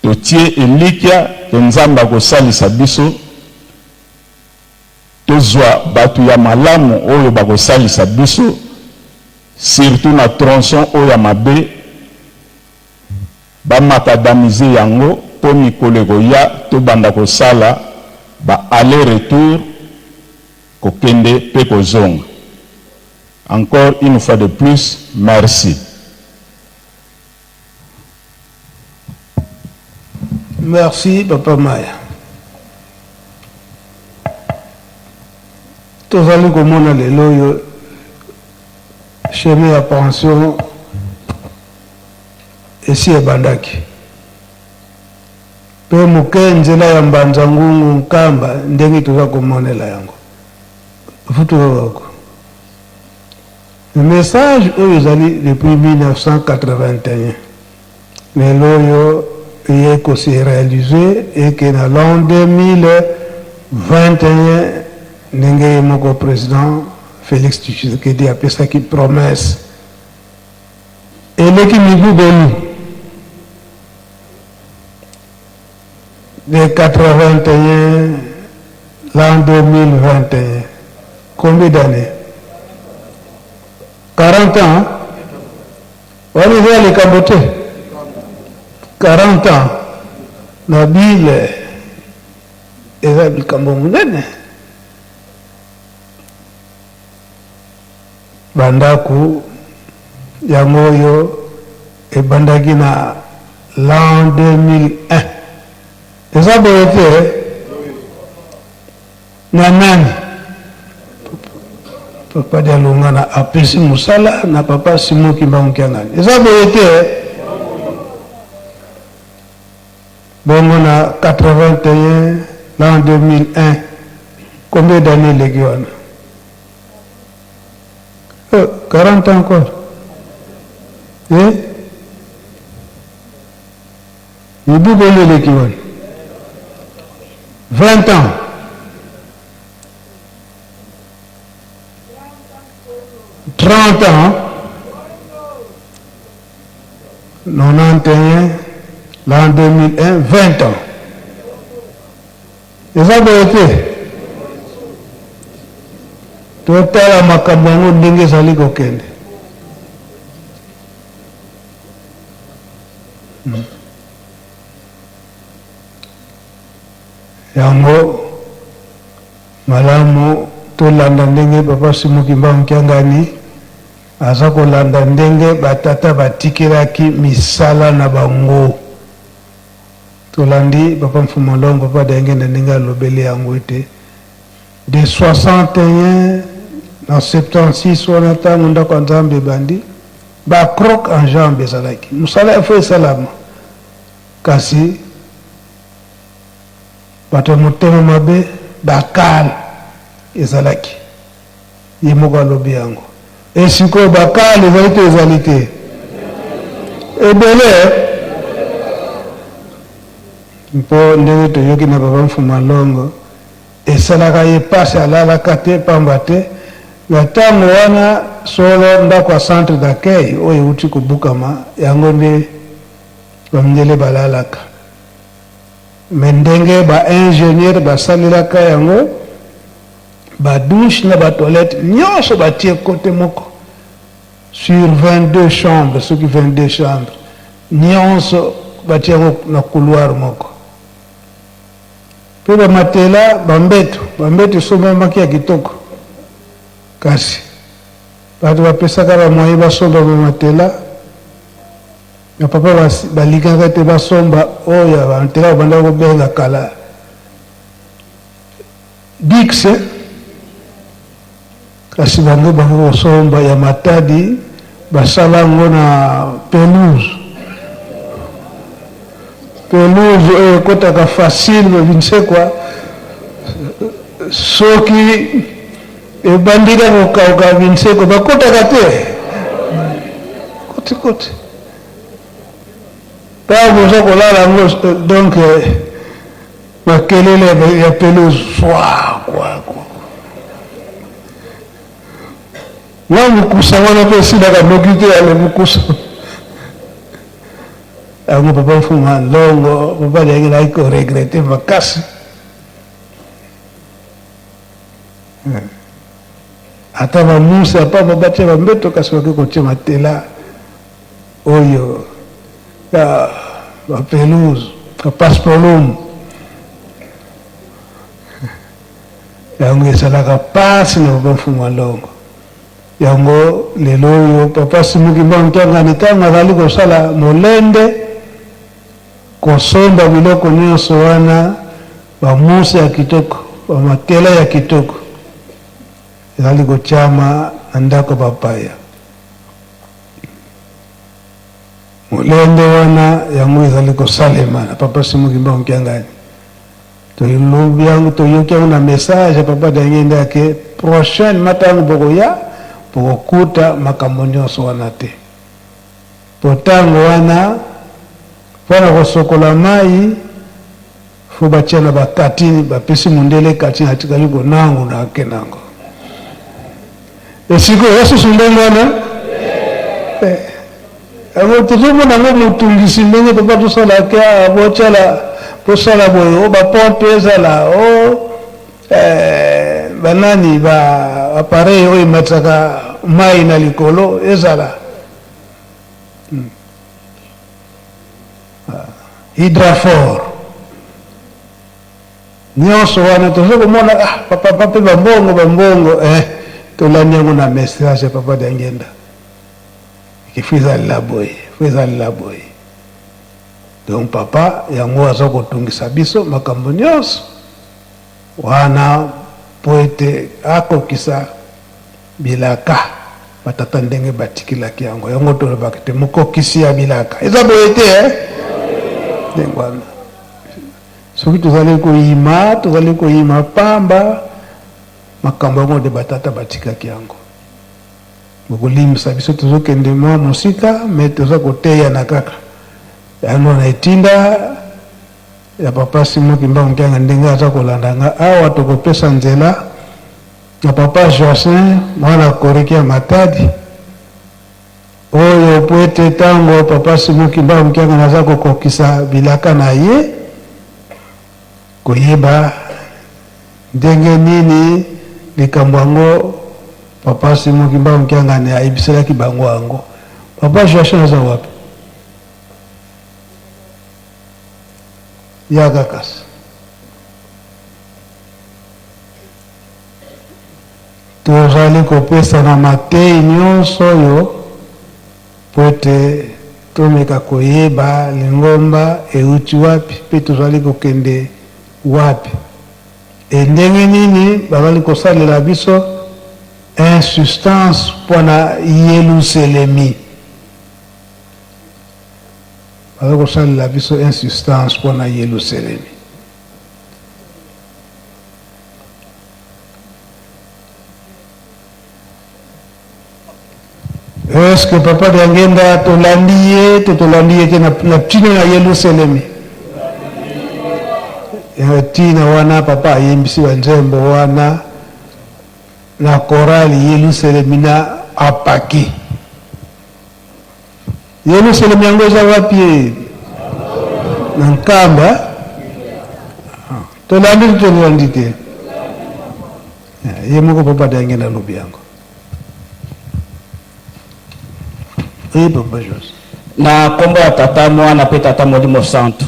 Speaker 4: totie elikia ke Nzambe akosalisa biso tozua batu ya malamu oyo bakosalisa biso surtout na tronçon oyo ya mabe. Ba macadamiser yango po mikolo ekoya tobanda kosala ba aller retour kokende pe kozonga. Encore une fois de plus merci.
Speaker 1: Merci papa Maya. Tozali komona lelo oyo chemin ya pension Esi ebandaki pe moke nzela ya Mbanza Ngungu Nkamba ndenge toza komonela yango. Futurooko. Message oyo ezali depuis 1981 lelo oyo eye ko se realiser et que na l'an 2021 ndenge ye moko president Felix Tshisekedi apesaki promesse. Eleki mibu boni? De 81 l'an 2021. Combien d'années? 40 ans? Wana eza ya likambo te. 40 ans na Bible eza likambo monene. Ba ndaku yango oyo ebandaki na l'an 2001 eza boye te? Na nani? Papa Dialungana apesi musala na papa Simon Kimbangu Kiangani eza boye te? Bongo na 81 l'an 2001 combien d'annees eleki wana? Oh, 40 ans encore. Eh? Mibu boni eleki wana? 20 ans. 30 ans. 91, l'an 2001, 20 ans. Eza boye te? Totala makambo yango ndenge ezali kokende. Yango malamu tolanda ndenge Papa Simon Kimbangu Kiangani aza kolanda ndenge ba tata batikelaki misala na bango. Tolandi Papa Mfumu Longo, Papa Diangienda ndenge alobeli yango ete de 61 na 76 wana tango ndako ya Nzambe ebandi, ba croc en jambe ezalaki. Mosala il faut esalama. Kasi bato ya motema mabe ba kal ezalaki. Ye moko alobi yango. E sikoyo ba kal ezali to ezali te? Ebele mpo ndenge toyoki na Papa Mfuma Longo esalaka ye pasi alalaka te pamba te na tango wana solo ndako ya centre d'accueil oyo ewuti kobukama yango nde ba mindele balalaka. Mais ndenge ba ingenieurs basalelaka yango, ba douches na ba toilettes nionso batie cote moko sur 22 chambres, soki 22 chambres nionso batie yango na couloir moko. Pe ba matelas, ba mbeto, ba mbeto esombamaki ya kitoko, kasi bato bapesaka ba moyens basomba ba matelas. Ba papa balingaka te basomba oyo ya ba ntela babanda kobenga kala Dix, kasi bango bako kosomba ya Matadi, basala yango na pelouse, pelouse oyo ekotaka facile binsekwa soki ebandi kaka kokauka binseko bakotaka te koti koti ntango boza kolala yango donc makelele ya pelouse swa kwa kwa mwa mokusa wana mpe esilaka noki te ale mokusa yango papa mfuma longo papa alingaki koregrete makasi. Ata ba mousse ya pamba batia ba mbeto kasi bakoki kotia matela oyo ya ba pelouse ba paspalum yango ezalaka pasi na papa Mfumu Longo. Yango lelo oyo papa Simon Kimbangu Kiangani ntango azali kosala molende kosomba biloko nyonso wana, ba mousse ya kitoko, ba matela ya kitoko ezali kotiama na ndako ya bapaya. Molende wana yango ezali kosalema na papa Simon Kimbangu Kiangani. Tolobi yango, toyoki yango na message ya papa Diangienda ke prochainement ntango bokoya bokokuta makambo nyonso wana te. Po tango wana pona kosokola mayi faut batia na ba katini, bapesi mundele katini atikali konangu na ake nango. Esiko eza susu ndenge wana eh, yango tozomona yango motungisi ndenge papa tosala ke ah, botiala tosala boye o bapompe ezala o eh, banani ba appareil oyo ematisaka mai na likolo ezala Hydrafor nyonso wana tozo komona ah, papa papa mpe bambongo bambongo eh, tolandi yango na message ya papa Diangienda ke fo ezalela boye fo ezalela boye donc papa yango aza kotungisa biso makambo nyonso wana mpo ete akokisa Bilaka ba tata ndenge batikelaki yango, yango tolobaka te mokokisi ya bilaka eza boye te eh? Ndenge wana soki tozali koyima, tozali koyima pamba makambo yango nde batata batikaki yango. Bokolimbisa biso tozokende mwa mosika, me toza koteyana kaka yango na etinda ya papa Simon Kimbangu Kiangani ndenge aza kolanda nga awa, tokopesa nzela Na papa Joacin mwana Koriki ya Matadi oyo po ete tango papa Simon Kimbangu Kiangani aza kokokisa bilaka na ye koyeba ndenge nini likambo yango papa Simon Kimbangu Kiangani ayebiselaki bango yango. Papa Joacin aza wapi? Yaka kasi. Tozali kopesana mateyi nyonso oyo mpo ete tomeka koyeba lingomba euti wapi mpe tozali kokende wapi et ndenge nini bazali kosalela biso insustance mpo na Yeluselemi. Bazali kosalela biso insustance mpo na Yeluselemi. Est-ce que papa Diangenda tolandi ye to tolandi ye te na ntina ya Yelusalemi? Ntina wana papa ayembisi banzembo wana na chorale Yelusalemi na apaki. Yelusalemi yango eza wapi ye? Na Nkamba. Tolandi to tolandi te? Ye moko papa Diangenda alobi yango. Oui, papa Jos.
Speaker 5: Na kombo ya Tata, Mwana pe Tata Molimo Santu.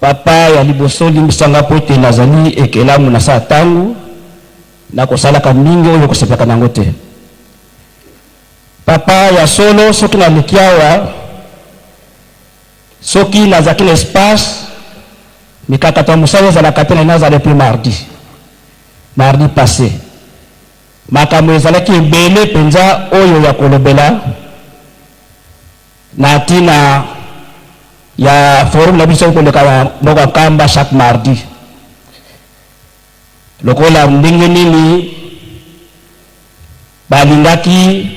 Speaker 5: Papa ya liboso limbisa nga po ete nazali ekelamu na sa tango nakosalaka mingi oyo okosepelaka na yango te. Papa ya solo soki naleki awa soki nazalaki na espace mikakato ya mosala ezalaka te na nazala depuis mardi mardi passe. Makambo ezalaki ebele mpenza oyo ya kolobela na ntina ya forum na biso ekoleka na mboka Nkamba chaque mardi. Lokola ndenge nini balingaki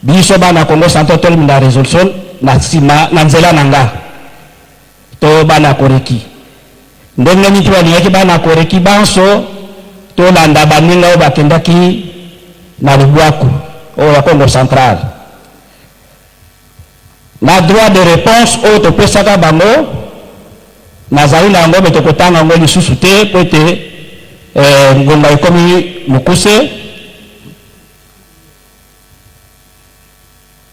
Speaker 5: biso bana Congo Central tolinda resolution na nsima na nzela na nga to bana Koreki. Ndenge nini mpe balingaki bana Koreki banso tolanda baninga oyo bakendaki na lubwaku oyo ya Congo Central. Na droit de reponse oyo topesaka bango, nazali na yango me tokotanga yango lisusu te mpo ete eh, ngonga ekomi mokuse.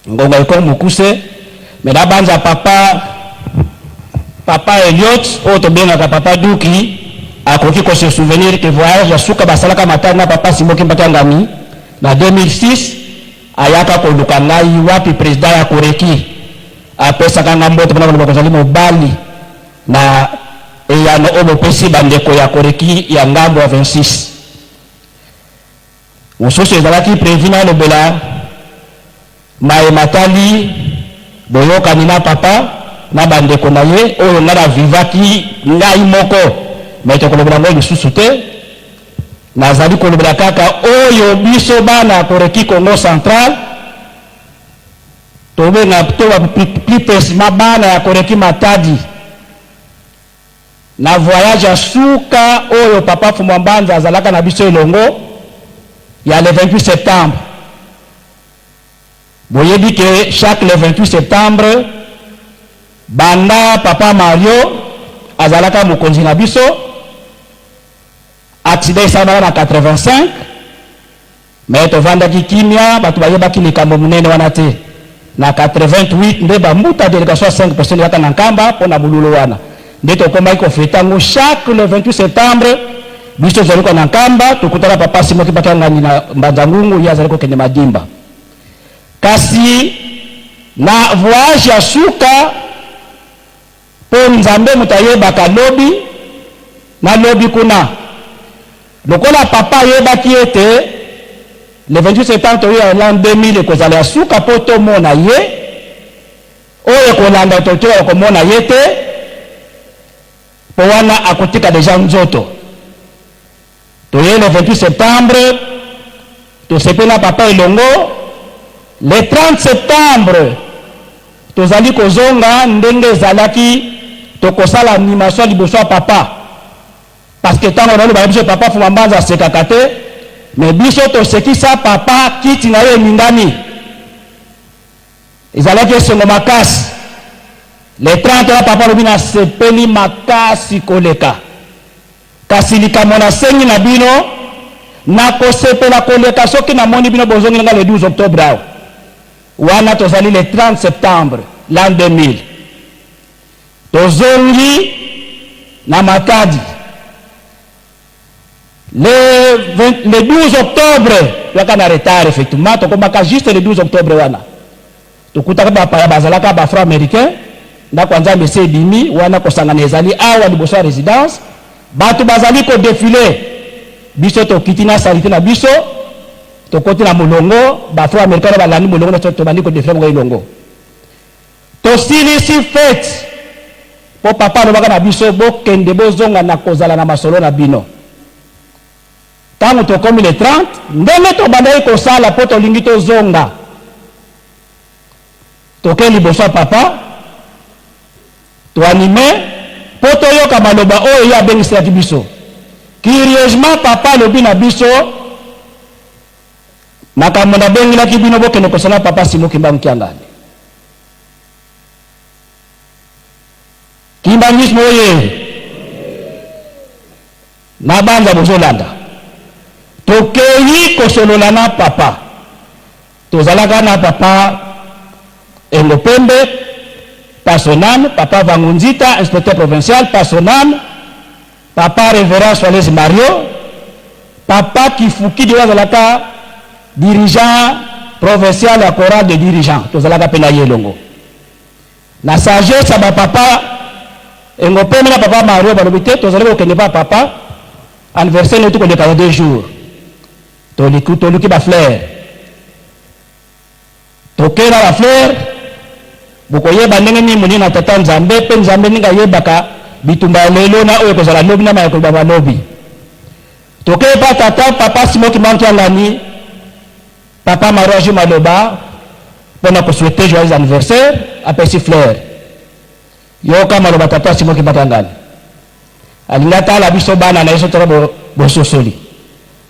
Speaker 5: Ngonga ekomi mokuse, me nabanza papa papa Eliot oyo tobengaka papa Duki akoki ko se souvenir que voyage ya suka basalaka Matadi na papa Simon Kimba Kiangani na 2006 ayaka koluka ngai wapi president ya Koreki apesaka nga mbote mpona koloba kozali mobali na eyano oyo bopesi bandeko ya Koreki ya ngambo ya 26. Mosusu ezalaki prevu nalobela maye matali boyokani na papa na bandeko na ye oyo ngai na vivaki ngai moko, mais tokolobela yango lisusu te. Nazali kolobela kaka oyo biso bana Koreki Congo Central tobenga to plus precisement bana ya Koreki Matadi. Na voyage ya suka oyo papa Fumbwa Mbanza azalaka na biso elongo ya le 28 septembre. Boyebi ke chaque le 28 septembre banda papa Mario azalaka mokonzi na biso, accident esalamaka na 85 Mais tovandaki kimia, batu bayebaki likambo monene wana te. Na 88 nde ba mbuta delegation ya 5 personnes eyaka na Nkamba mpo na molulu wana. Nde tokomaki ko feter yango chaque le 28 septembre. Biso tozali kwa na Nkamba, tokutana papa Simon Kibaki Ngandi na Mbanza Ngungu, ye azali kokende Madimba. Kasi na voyage ya suka mpo Nzambe moto ayebaka lobi na lobi kuna. Lokola papa ayebaki ete le 28 septembre toyo ya l'an 2000 ekozala ya suka mpo tomona ye, oyo ekolanda totikala komona ye te mpo wana akotika deja nzoto. Toye le 28 septembre, tosepeli na papa elongo. Le 30 septembre tozali kozonga ndenge ezalaki, tokosala animation liboso ya papa. Parce que tango naloba na biso papa Fuma Mbanza asekaka te, mais biso tosekisa papa kiti na ye eningani. Ezalaki esengo makasi. Le 30 wana papa alobi nasepeli makasi koleka. Kasi likambo nasengi na bino, nakosepela koleka soki namoni bino bozongeli nga le 12 octobre awa. Wana tozali le 30 septembre l'an 2000. Tozongi na Matadi. Le, 20, le 12 octobre toyaka na retard effectivement, tokomaka juste le 12 octobre wana tokutaka bapaya bazalaka ba afro américain. Ndako ya Nzambe esi ebimi wana, kosangana ezali awa liboso ya résidence, bato bazali kodefile. Biso tokiti na salite na biso, tokoti na molongo, ba afro américain balandi molongo na biso, tobandi kodefile mongo elongo. Tosilisi fete mpo papa alobaka na biso: "Bokende, bozonga na kozala na masolo na bino." Ntango tokomi le 30, ndenge tobandaki kosala mpo tolingi tozonga, toke liboso ya papa, toanime mpo toyoka maloba oyo ye abengiselaki biso. Curieusement, papa alobi na biso: "Makambo nabengelaki bino, bokende kosala papa Simo Kimbangu Kiangani." Kimbanguisme oye na banza bozolanda. Tokei kosolola na papa, tozalaka na papa Engo Pembe Pasonam, papa Vangunzita, inspecteur provincial Pasonam, papa révérend Soalez Mario, papa Kifukidi oyo azalaka dirigeant provincial ya chorale de dirigeant. Tozalaka mpe na ye elongo. Na sagesse ya bapapa Engo Pembe na papa Mario, balobi te, tozali kokende pa papa, anniversaire neti koleka ya 2 jours. Toluki, toluki bafleur, tokei na bafleur. Bokoyeba ndenge nini monene na tata Nzambe, mpe Nzambe ndenge ayebaka bitumba ya lelo na oyo ekozala lobi na mayekoloba balobi. Tokei pa tata, papa Simo Kimbangu Kiangani. Papa Mario azwi maloba mpona kosouhaiter joyeux anniversaire, apesi fleur. Yoka maloba tata Simo Kimbangu Kiangani. Alingi atala biso bana na ye so toza bososoli.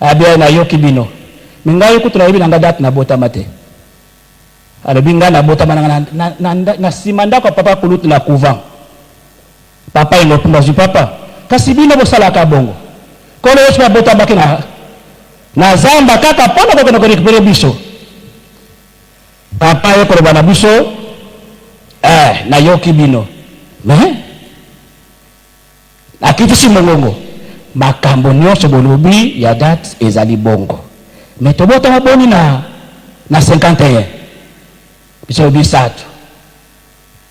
Speaker 5: Abia: "Nayoki bino, me ngai kutu nayebi na nga date nabotama te." Alobi: "Ngai nabotama na nsima ndako ya papa kulutu na couvent." Papa Engo Pembe azwi papa: "Kasi bino bosalaka bongo, Nkolo Yesu abotamaki na zamba kaka mpona kokende korécupérer biso." Papa ye koloba na biso: "Nayoki bino, me akitisi mongongo. Makambo nyonso bolobi ya date ezali bongo, me tobotama boni na 51?" Biso bisato.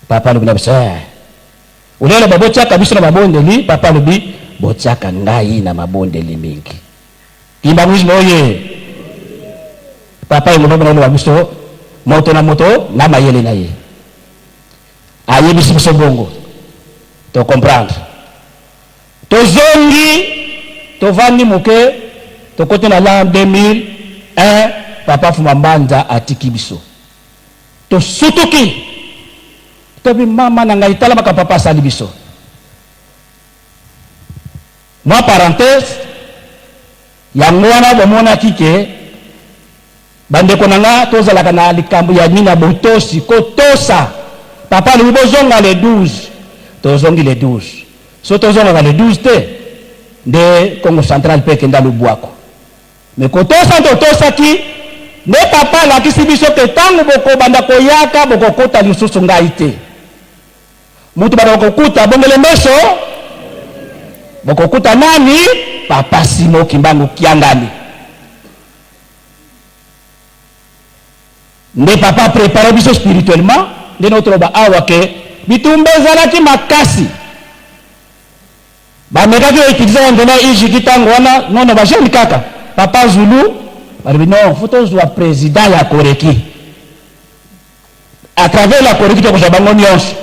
Speaker 5: Papa alobi na biso: "Olelo babotiaka biso na mabondeli." Papa alobi: "Botiaka ngai na mabondeli mingi." Kimbanguisme oye! Papa Engo Pembe naloba biso moto na moto na mayele na ye, ayebisi biso bongo, tocomprendre. Tozongi, tovandi moke, tokoti na l'an 2001. Papa Fuma Mbanza atiki biso, tosutuki, tobi: "Mama na ngai, tala maka papa asali biso." Mwa parenthèse yango wana, bomonaki ke bandeko na nga, tozalaka na likambo ya nini? Ya botosi, kotosa. Papa alobi bozonga le 12, tozongi le 12. So tozongaka le 12 te nde Congo Central mpe ekenda lubwako. Me kotosa, totosaki nde papa alakisi biso ke ntango bokobanda koyaka, bokokota lisusu ngai te. Mutu banda kokuta bongele meso, bokokuta nani? Papa Simo Kimbangu Kiangani. Nde papa prépare biso spirituellement. Nde na toloba awa ke bitumba ezalaki makasi, bamekaki koutiliser yango ijiki ntango wana nono bajeune kaka papa Zulu balobi: "Non, faut tozwa président ya Koreki. À travers la Koreki, tokozwa bango nyonso."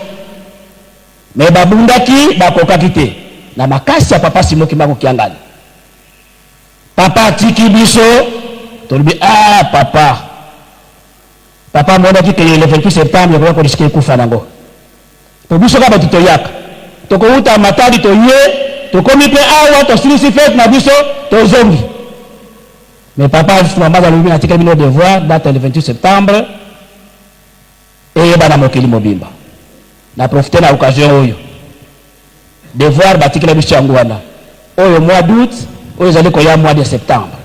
Speaker 5: Me babundaki, bakokaki te na makasi ya papa Simo Kimbangu Kiangani. Papa atiki biso, tolobi: "Ah papa." Papa amonaki ke le 28 septembre ekoya korisquer ekufa nango, po biso kaka bato toyaka, tokouta Matadi, toye, tokomi mpe awa, tosilisi fete na biso, tozongi. Mais papa mama alobi: "Natikali bino devoir, date le 28 septembre eyeba na mokili mobimba." Na profite na occasion oyo, devoir batikela biso yango wana oyo mois d'août oyo ezali koya, mois de septembre.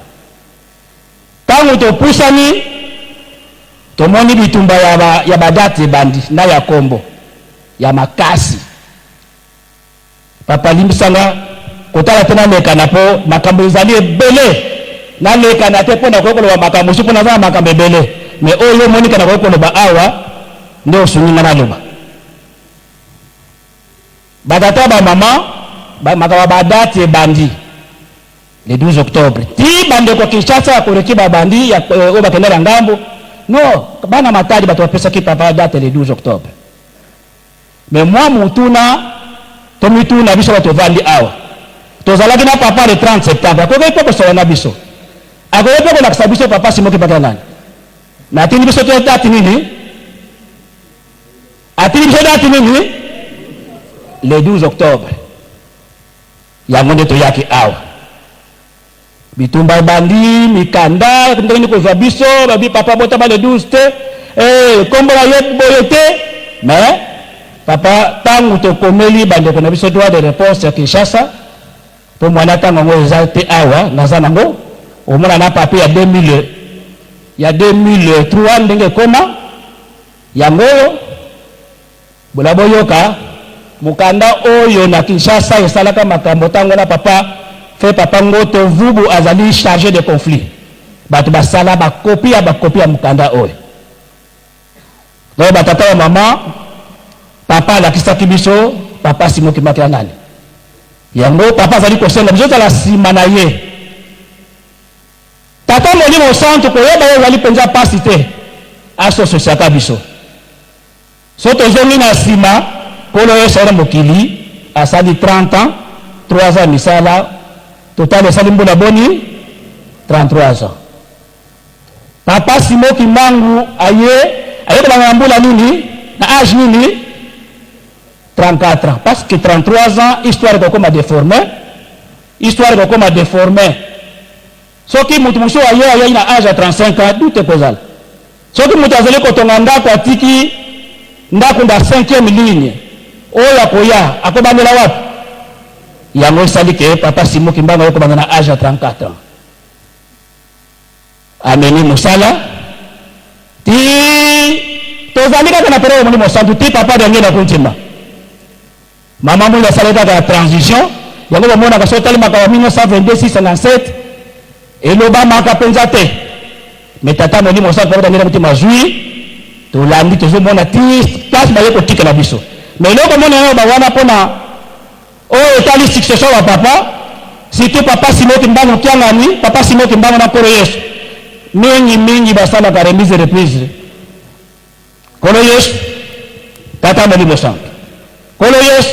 Speaker 5: Ntango topusani, tomoni bitumba ya badate ebandi na ya kombo ya makasi. Papa, limbisanga. Kotala te nalekana mpo makambo ezali ebele. Nalekana te mpo nakoki koloba makambo mosusu mpo naza na makambo ebele. Mais oyo yo omoni ke nakoki koloba awa nde osungi nga naloba. Ba tata ba mama ba makambo ya ba date ebandi le 12 octobre ti bandeko Kinshasa ya koreki babandi ya oyo bakenda na ngambo no bana Matadi bato bapesaki papa date le 12 octobre. Mais mwa motuna tomituna biso bato tovandi awa tozalaki na papa le 30 septembre akokaki mpe kosola na biso akoki mpe kolakisa biso papa Simon Kimbangu nani mais atindi biso te date nini Atindi biso date nini? Le 12 octobre. Yango nde toyaki awa. Bitumba ebandi, mikanda ndenge nini kozwa biso, babi papa botama le 12 te, eh, kombo na ye boye te. Mais papa tango tokomeli bandeko na biso droit de réponse ya Kinshasa, po mwana tango yango eza te awa, naza nango, omona na papier ya 2000 ya 2003 ndenge ekoma. Yango oyo, bola boyoka, mokanda oyo na Kinshasa esalaka makambo tango wana papa fe papa Ngoto Vubu azali charge de conflit. Bato basala ba copie ya ba copie ya mokanda oyo. Donc ba tata ya mama, papa alakisaki biso papa Simon Kimbangu ya nani. Yango papa azali kosenga biso tozala sima na ye. Tata Molimo Santu koyeba ye ezali penza pasi te asososiaka biso. Soki tozongi na sima Nkolo Yesu aye na mokili asali 30 ans 3 ans ya misala total esali mbula boni? 33 ans. Papa Simon Kimbangu aye aye kobanda na mbula nini? Na age nini? 34 ans parce que 33 ans histoire ekokoma deforme histoire ekokoma deforme soki mutu mosusu aye ayaki na age ya 35 ans doute ekozala soki mutu azali kotonga ndako atiki ndako na 5e ligne oyo akoya akobandela wapi yango esali ke papa Simon Kimbangu aye kobanda na age ya 34 ans Amemi mosala ti tozali kaka na periode ya Molimo Santu ti papa Diangienda Kuntima. Mama Mwinda asalaki kaka transition yango bomonaka soki otali makambo ya 1922 657 elobamaka mpenza te mais tata Molimo Santu papa Diangienda Kuntima azwi tolandi tozomona ti place baye kotikela biso mais eloko omona yango bawana mpona Oyo etali succession ya ba papa, surtout papa Simon Kimbangu Kiangani, papa Simon Kimbangu na Nkolo Yesu, mingi mingi basalaka remise reprise. Nkolo Yesu, Tata Molimo Santu. Nkolo Yesu,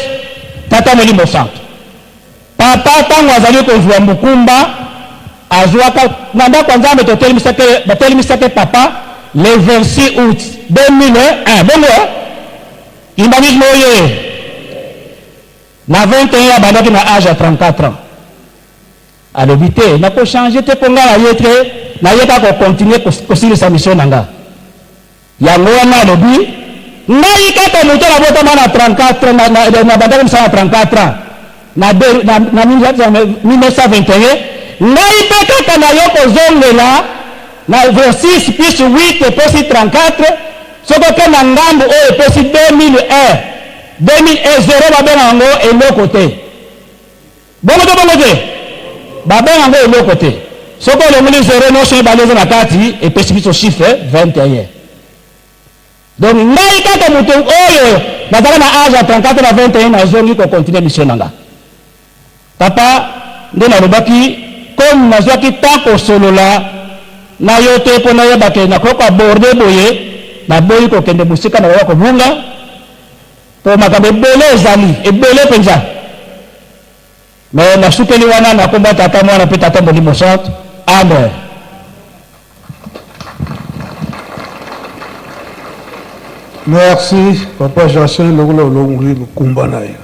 Speaker 5: Tata Molimo Santu. Papa tango azali kozua mokumba, azuaka na ndako ya Nzambe totelemisaki, batelemisaki papa le 26 août 2001. Bongo eh? Kimbanguisme oye! Na 21 abandaki na age ya 34 ans. Alobi te nako changer te po nga naye te naye kaka ko continuer kosilisa mission na nga. Yango wana alobi ngai kaka moto nabotama na 34 na, na, na bandaki mosala na 34 ans na, na, na 1921 ngai mpe kaka naye kozongela na 26 plus 8 epesi 34 soki oke na ngambo oyo epesi 2001 2001 zero babenga yango eloko te bongo to bongo te babenga yango eloko te soki olongoli zero nyonso mibale eza na kati epesi biso chiffre 21 donc ngai kaka moto oyo nazala na age ya 34 na 21 nazongi kocontinue mission na nga Papa nde nalobaki comme nazwaki temps kosolola na yo te mpo nayeba ke nakoki ko aborder boye, naboyi kokende mosika nakoya kobunga mpo makambo ebele ezali ebele mpenza. Mais nasukeli wana na kombo ya Tata, Mwana mpe Tata Molimo Santu. Amen.
Speaker 1: Merci papa Jacin lokola olongoli mokumba na yo.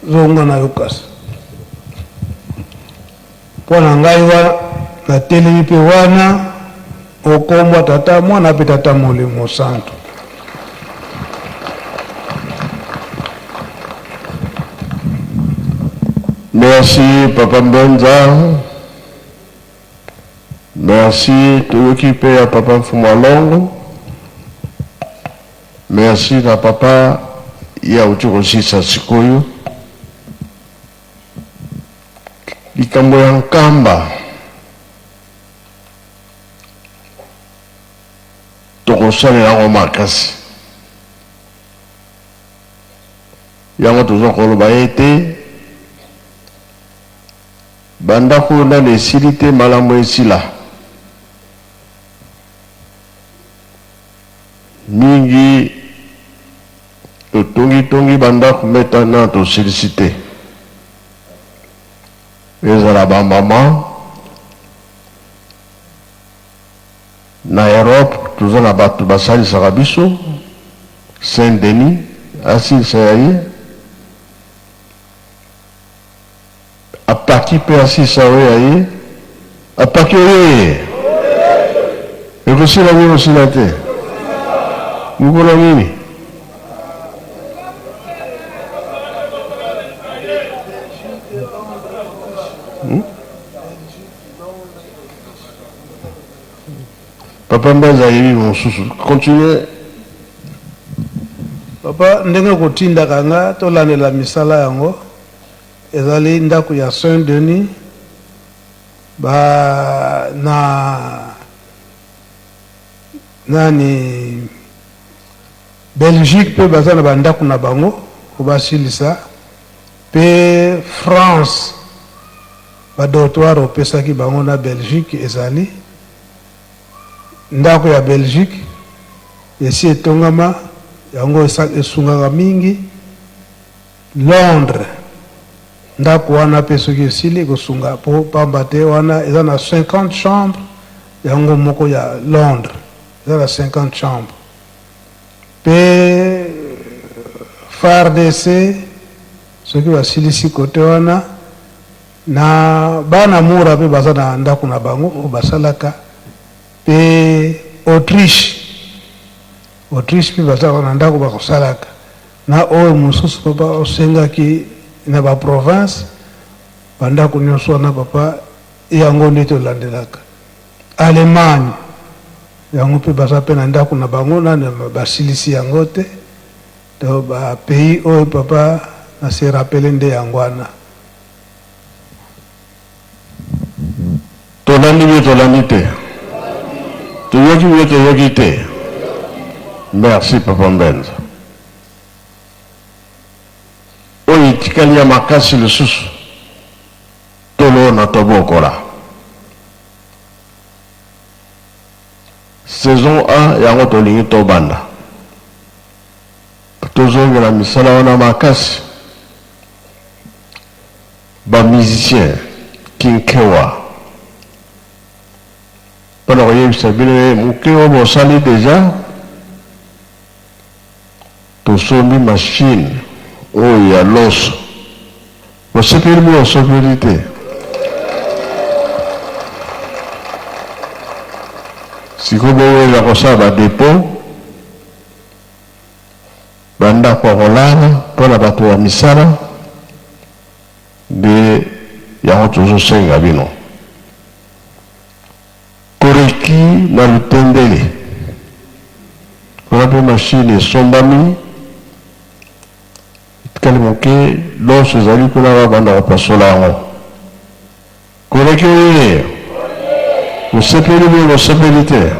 Speaker 1: Zonga na yo kasi. Mpo na ngai wa natelemi mpe wana okombwa Tata, Mwana mpe Tata Molimo Santu.
Speaker 6: Merci papa Mbenza. Merci toyoki mpe ya papa Mfumu Alongo. Merci na papa ye auti kosisa sikoyo. Likambo ya Nkamba, tokosalela yango makasi. Yango toza koloba ete bandako oyo nanu esili te, malamu esila. Mingi totongi tongi ba ndako mais nanu tosilisi te. Ezala ba maman na Europe toza na batu basalisaka biso, Saint Denis asilisa ya ye, Apaki pe asilisa oyo ya ye, Apaki oyee! Ekosila nini ekosila te? Mokolo nini? Papa Mbenza ayebi mosusu. Continue.
Speaker 1: Papa, ndenge okotindaka nga tolandela misala yango, ezali ndako ya Saint Denis ba na nani Belgique mpe baza na bandako na bango po basilisa mpe France ba dortoir opesaki bango na Belgique ezali ndako ya Belgique esi etongama yango esungaka mingi Londres ndako wana pe soki esili ekosunga po pamba te wana eza na 50 chambres yango moko ya Londres eza na 50 chambres pe FARDC soki basilisi kote wana na bana mura pe baza na ndako na bango oyo basalaka pe Autriche Autriche pe baza na ndako bakosalaka Na oyo mosusu papa osengaki na ba province ba ndako nionso wana papa yango nde tolandelaka Allemagne yango pe baza pe na ndako na bango nanu basilisi yango te donc ba pays oyo papa na se rappeler nde yango wana.
Speaker 6: Tolandi bino tolandi te? Toyoki bino toyoki te? Merci papa Mbenza. Oyo etikali ya makasi lisusu tolona tobokola. Saison A yango tolingi tobanda. Tozongela misala wana makasi. Ba musiciens kinkewa pona koyebisa bino ye muke oyo bosali dejà tosombi machine oyo ya loso bosepeli bino bosepeli te sikoyo bowela kosala ba depot ba ndako ya kolala pona bato ya misala Nde yango tozo senga bino. Koreki na lutendele kuna pe machine esombami etikali moke loso ezali kuna ba banda kopasola yango. Koreki oyee! Bosepeli bino bosepeli te?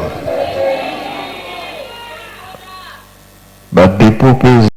Speaker 6: Ba depot pe.